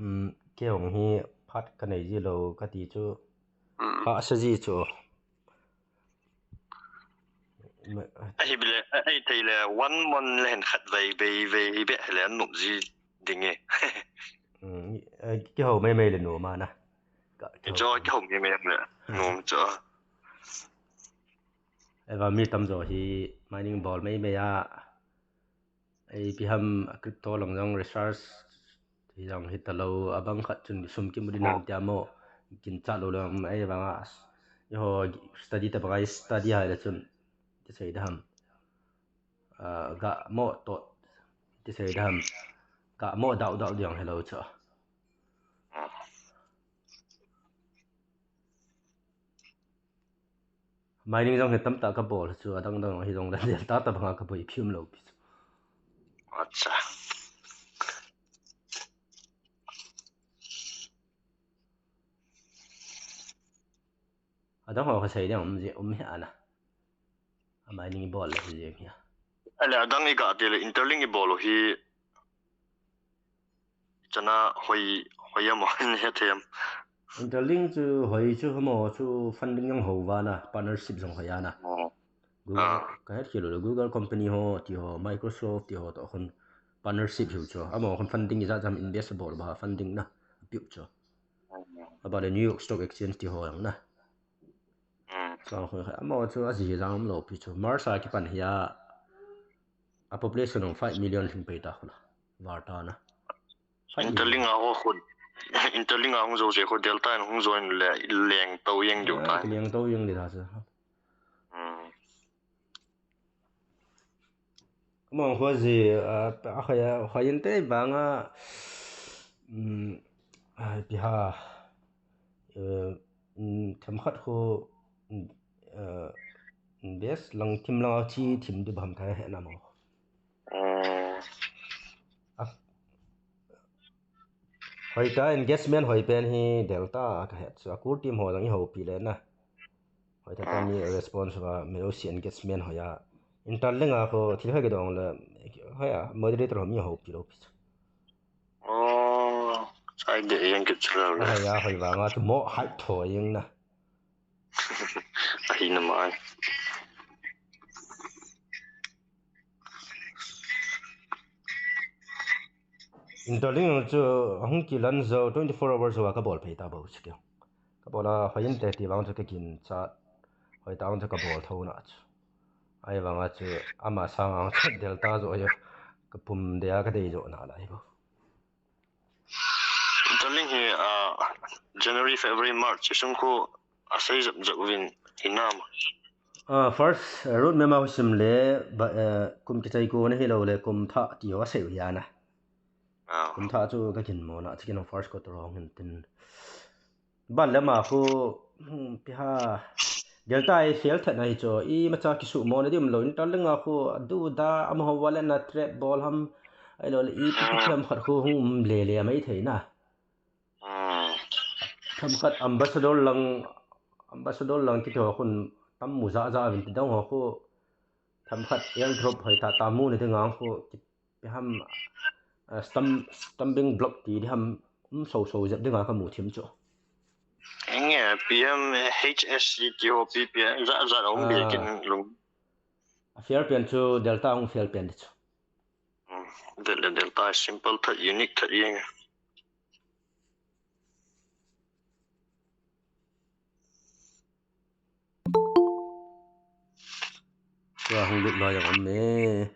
um, kei hong hi phat ka nei ji lo ka ti chu, Mm. ka sa ji chu. Ahi bile, ahi thei le, one month le hen khat vei, vei, vei, be le an nup ji ding e. Mm, eh, kei ho mai mai le nuam ana. Ka, kei ho. Jo, kei ho mai mai le, nuam jo. Eva mi tam jo hi mining bol mai mai a. Ei pi ham crypto lang jong research hi jong hi ta lo, abang khat chun sum kimu di nam tia mo, kin cha lo lang ei vang a. Eiho study ta bang a study hai le chun ti sei da ham. Ah, ga mo to ti sei da ham. Ga mo dau dau di jong hello cha. Mining jong hi tam ta ka bol chu, adang dang hi jong le Delta ta bang a ka boi phim lo pi chu. Acha. Adang ho ka sei ding um ji um hi ana. A mining bol le ji hi. Ale adang i ga te le Interlink i bol hi chana hoi, hoi am, hoi ne them. Interlink chu hoi chu, hamo chu funding jong ho va na, partnership jong hoi ana. Oh. Google, Ah. Ka het kilo le Google company ho ti ho, Microsoft ti ho to khun partnership hiu chu. Amo khun funding i ja jam invest bol ba funding na, piu chu. Aba le New York Stock Exchange ti ho jong na. Mm. Sa khun kha, amo chu a ji jang lo pi chu. Mars a kipan hi a, a population of five million lhing pei ta khula. Var ta na. Five million. Interlink a ho khun. Interlink a hung jo je khu Delta in hung join le leng to yeng diu Ah, ta. ki leng to yeng di ta sa. Mm. Mong ho ji, ah, a khaya, khayin te bang a, um, ai pi ha, eh, um, them khat khu, um, eh, best lang thim lang chi thim di bam thai he na mo. Mm. Hoi ta engagement hoi pen hi Delta ka het chu, a core team ho jong i ho pi le na. Hoi ta ta mi response va me lo si engagement hoi a. Interlink a ko thil hoi ke dong le, hoi a moderator ho mi ho pi lo pi chu. Oh, sai de yeng ke chu le. Hoi a hoi va nga chu mo hai tho yeng na. Ahi na mai. Interlink chu hung kilan jo twenty four hours jo ka bol phei ta bo chu keu. Ka bol a hoi inte ti vang chu ka kin cha hoi ta vang chu ka bol tho na chu. Ai vang a chu ama sang ang chu Delta jo yo ka pum de a ka dei jo na lai bo. Interlink hi, ah, January, February, March sung khu a sei jap jap vin hinam. Ah, first, uh, road map a sim le, ba, uh, kum kichai ko na hi lo le, kum tha ti ho a sei u ya na. Ah. Kum tha chu ka kin mo na, chu kin first quarter hong hin tin. Ban le ma khu, hmm, pi ha. Delta i fail that na hi chu, i ma cha kisu mo na dim lo, Interlink a khu, du da, am ho wa le na trap bol ham, ai lo le, i pi pi thiam khat khu, hung um le le mai thei na. Mm. Tham khat ambassador lang, ambassador lang kiti ho khun tam mu ja ja vin ti dang ho khu. Tham khat airdrop hoi ta ta mu ni ding ang khu. Pi ham, ah, stum-, stumbling block ti di ham, um so so jep ding a ka mu thim chu. Enge P M H S C ti ho P P ja ja um be Ah. Kin lung. A fail pen chu Delta hung fail pen di chu. Mm. Del Delta simple that unique that yeng. Tua hung lut loi jong um e.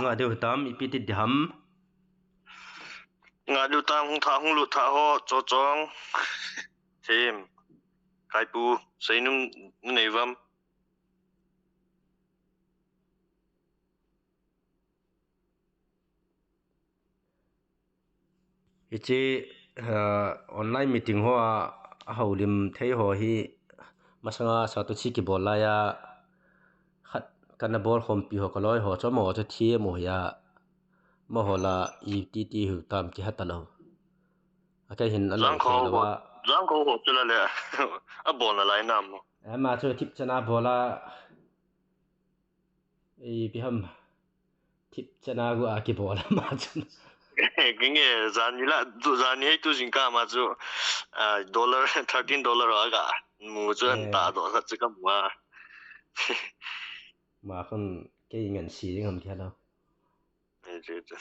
Nga deu tam, ipi ti di ham. Nga deu tam, hung tha, hung lut tha ho, Chochong. Thim. Kaipu, seinum nei vam. Hiche, ah, online meeting ho a, a houlim thei ho hi masanga Satoshi kibol laiya khat kana bol khompi ho ka loi ho chu amaho chu thi amaho hi a, amaho la iti ti hiu tam kihe talou. A kei hin a lou Jangkho thei lou ho, a. Jangkho ho chu la le a bol nalai nam mo. Ama chu thip chana bol a, ipi ham. Thip chana gu a kibol a ma chu. Kinge, jani la, tu jani hei tu jingkah ma chu, ah, dollar, thirteen dollar a ka mu chu an Eh. ta do sa chu ka mu a. Ma khun kei ngan si ding ham kia lo. Eh, chu, chu.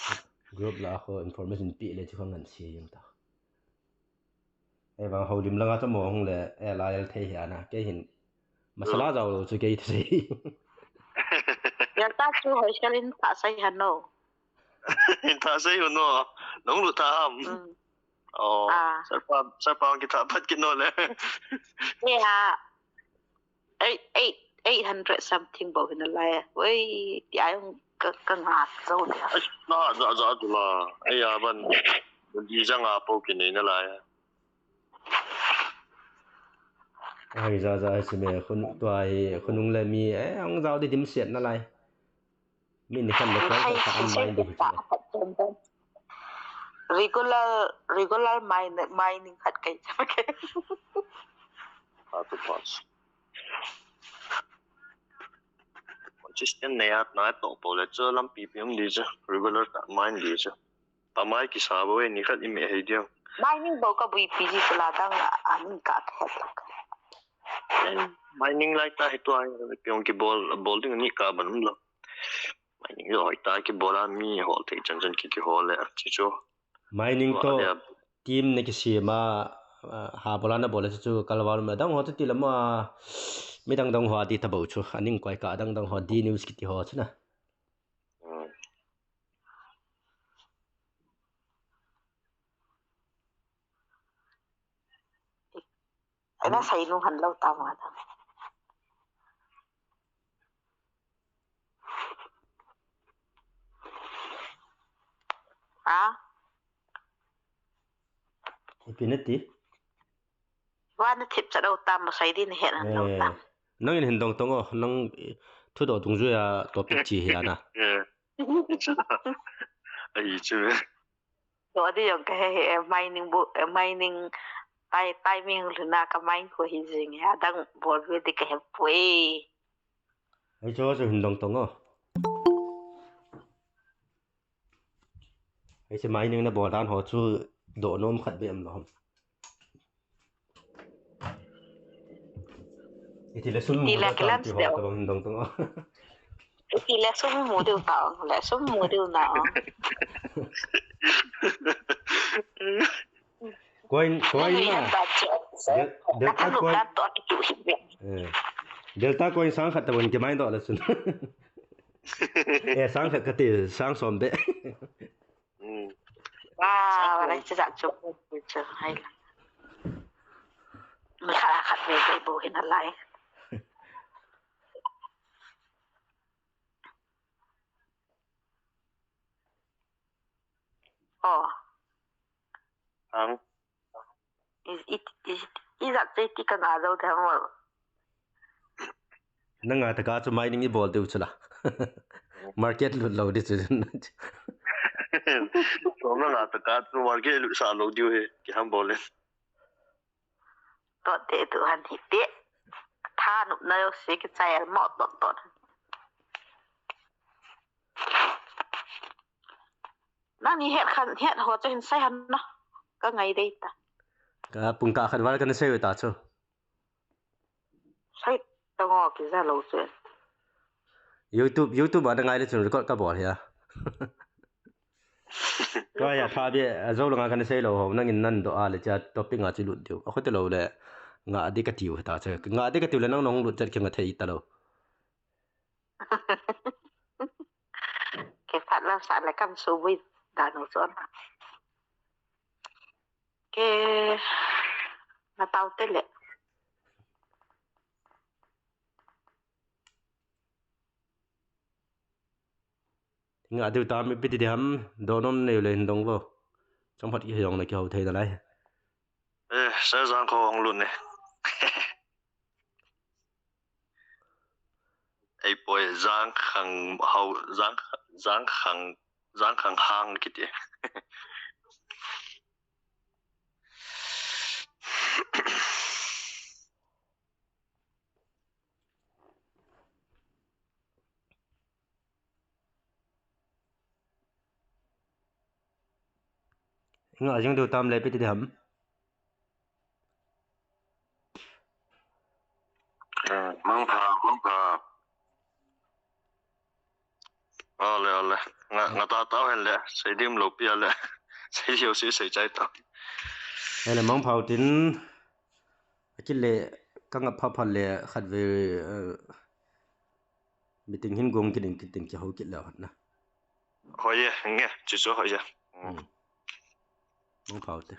Group la kho information pi le chu khun ngan si ding ta. Ei vang houlim langa chu mo hung le, eh, la el thei hi ana, kei hin. Masala Hmm. jao lo chu kei thei. Ya ta chu hoi sel in tha sai han no. In tha sai hun no. Nong lu tha ham. Hmm. Oh, Ah. Sarpa, sarpa ki tha pat ki no le. Ya. Eight, eight, eight hundred something bou hin alai. Oi, ti ai hung ka, ka nga zo le. Ai, na, za, za, tu la. Ai, ya, ban. Di za nga pou ki nei nalai. Ai, za, za, ai, si me, khun, tua hi, khunung le mi, eh, hung zau di dim siat nalai. Mi ni khan le Ai, koi kha an mai di hi. Regular, regular mine, mining khat kai cha ke. Atu pas. Consistent nei at na to po le chu lampi pi um di chu. Regular ta mine di chu. Tamai kisa bo e, ni khat i me hei diang. Mining bo ka bui pi ji chu la dang a, a ning ka ka het lak. Eh, mining lai ta hi tua, piong ki bol, bol ding ni ka ban um lo. Mining jo hoi ta ki bol a mi hol thei chan chan ki ki hol le, chi chu. Mining Tua to le a team ne ki si ma, ah, ha bol a na bol a chu chu kalval ma dang ho chu ti la ma, mi dang dang ho a di ta bo chu, a ning koi ka dang dang ho di news ki ti ho chu na. Hmm. Ana sai nu han lo ta ma ta. Ha? Ipi na ti? Wa na thip cha lo tam, masai di na het han lo Eh, tam. Nang in hin dong tong o, nang, eh, thu do tung ju ya topic chi hi ana. Eh. Ai chu. To di jong ka he he, eh, mining bu, eh, mining tai, tai mi hung lhuna ka mine ko hi jing ya, dang bol ve di ka he pui. Ai chu chu hin dong tong o. Ai chu mining na bol dan ho chu do nom khat be am lo ham. Iti le sum Iti mu le deu kilan tam ti ho deu. Ka bang dong tong. Iti le sum mu deu ta, le sum mu deu na. Coin, coin Nang na. Yan ta che. Del-, Delta Nang coin. Yan to ki tu hi. Eh. Delta coin sang khat ta bon ki mai do le sun. Eh, sang khat ka ti, sang som be. Hmm. Wow, wala chu chu chu hai la. Khat khat ve ve bu hin alai. Oh. Ang. Is it, is it, is that safety ka nga zo de mo? Na nga ta ka chu mining i bol deu chu la. Market lut lo di chu. So na nga ta ka chu market lut sa lo diu he, ki ham bol le. To te tu han hi te. Tha nu na yo se ki chai al mo to to. Nang ni het khan, het ho chu hin sai han na. Ka ngai dei ta. Ka pung ka khat val kan sai ta chu. Sai ta ngo ki za lo chu. YouTube, YouTube a na ngai le chun record ka bol hia. Kaya thabe, ajo langa kana sei lou ho, nangin nadoh a le cha topic nga chi lut diu. Akhote lou le, nga di katiu hita cha. Nga di katiu le nang nong lut chat kinga thei talou. Ke phat lam sa le kam su bui da no son. Ke na tau te le. Nga diu tam ipi ti diham, donom neiu le hin dong vo. Chomkhat kihong na kihou thei nalai. Eh, sa jang kho hong lut ne. Ei poi jang khang hau, jang, jang khang, jang khang hang kiti. Nga jing diu tam le ipi ti diham. Eh, mangpha, mangpha. Ale, ale. Nga, nga ta tau hen le. Sei dim lou pi ale. Sei diu si sei chai tau. Ele mangpha u tin. Akile ka nga pha pha le khat ve, eh, meeting hin gong kit in kit in kihou kit le hot na. Hoi ye, nge, chu chu hoi ye. Hmm. Mangpha u te.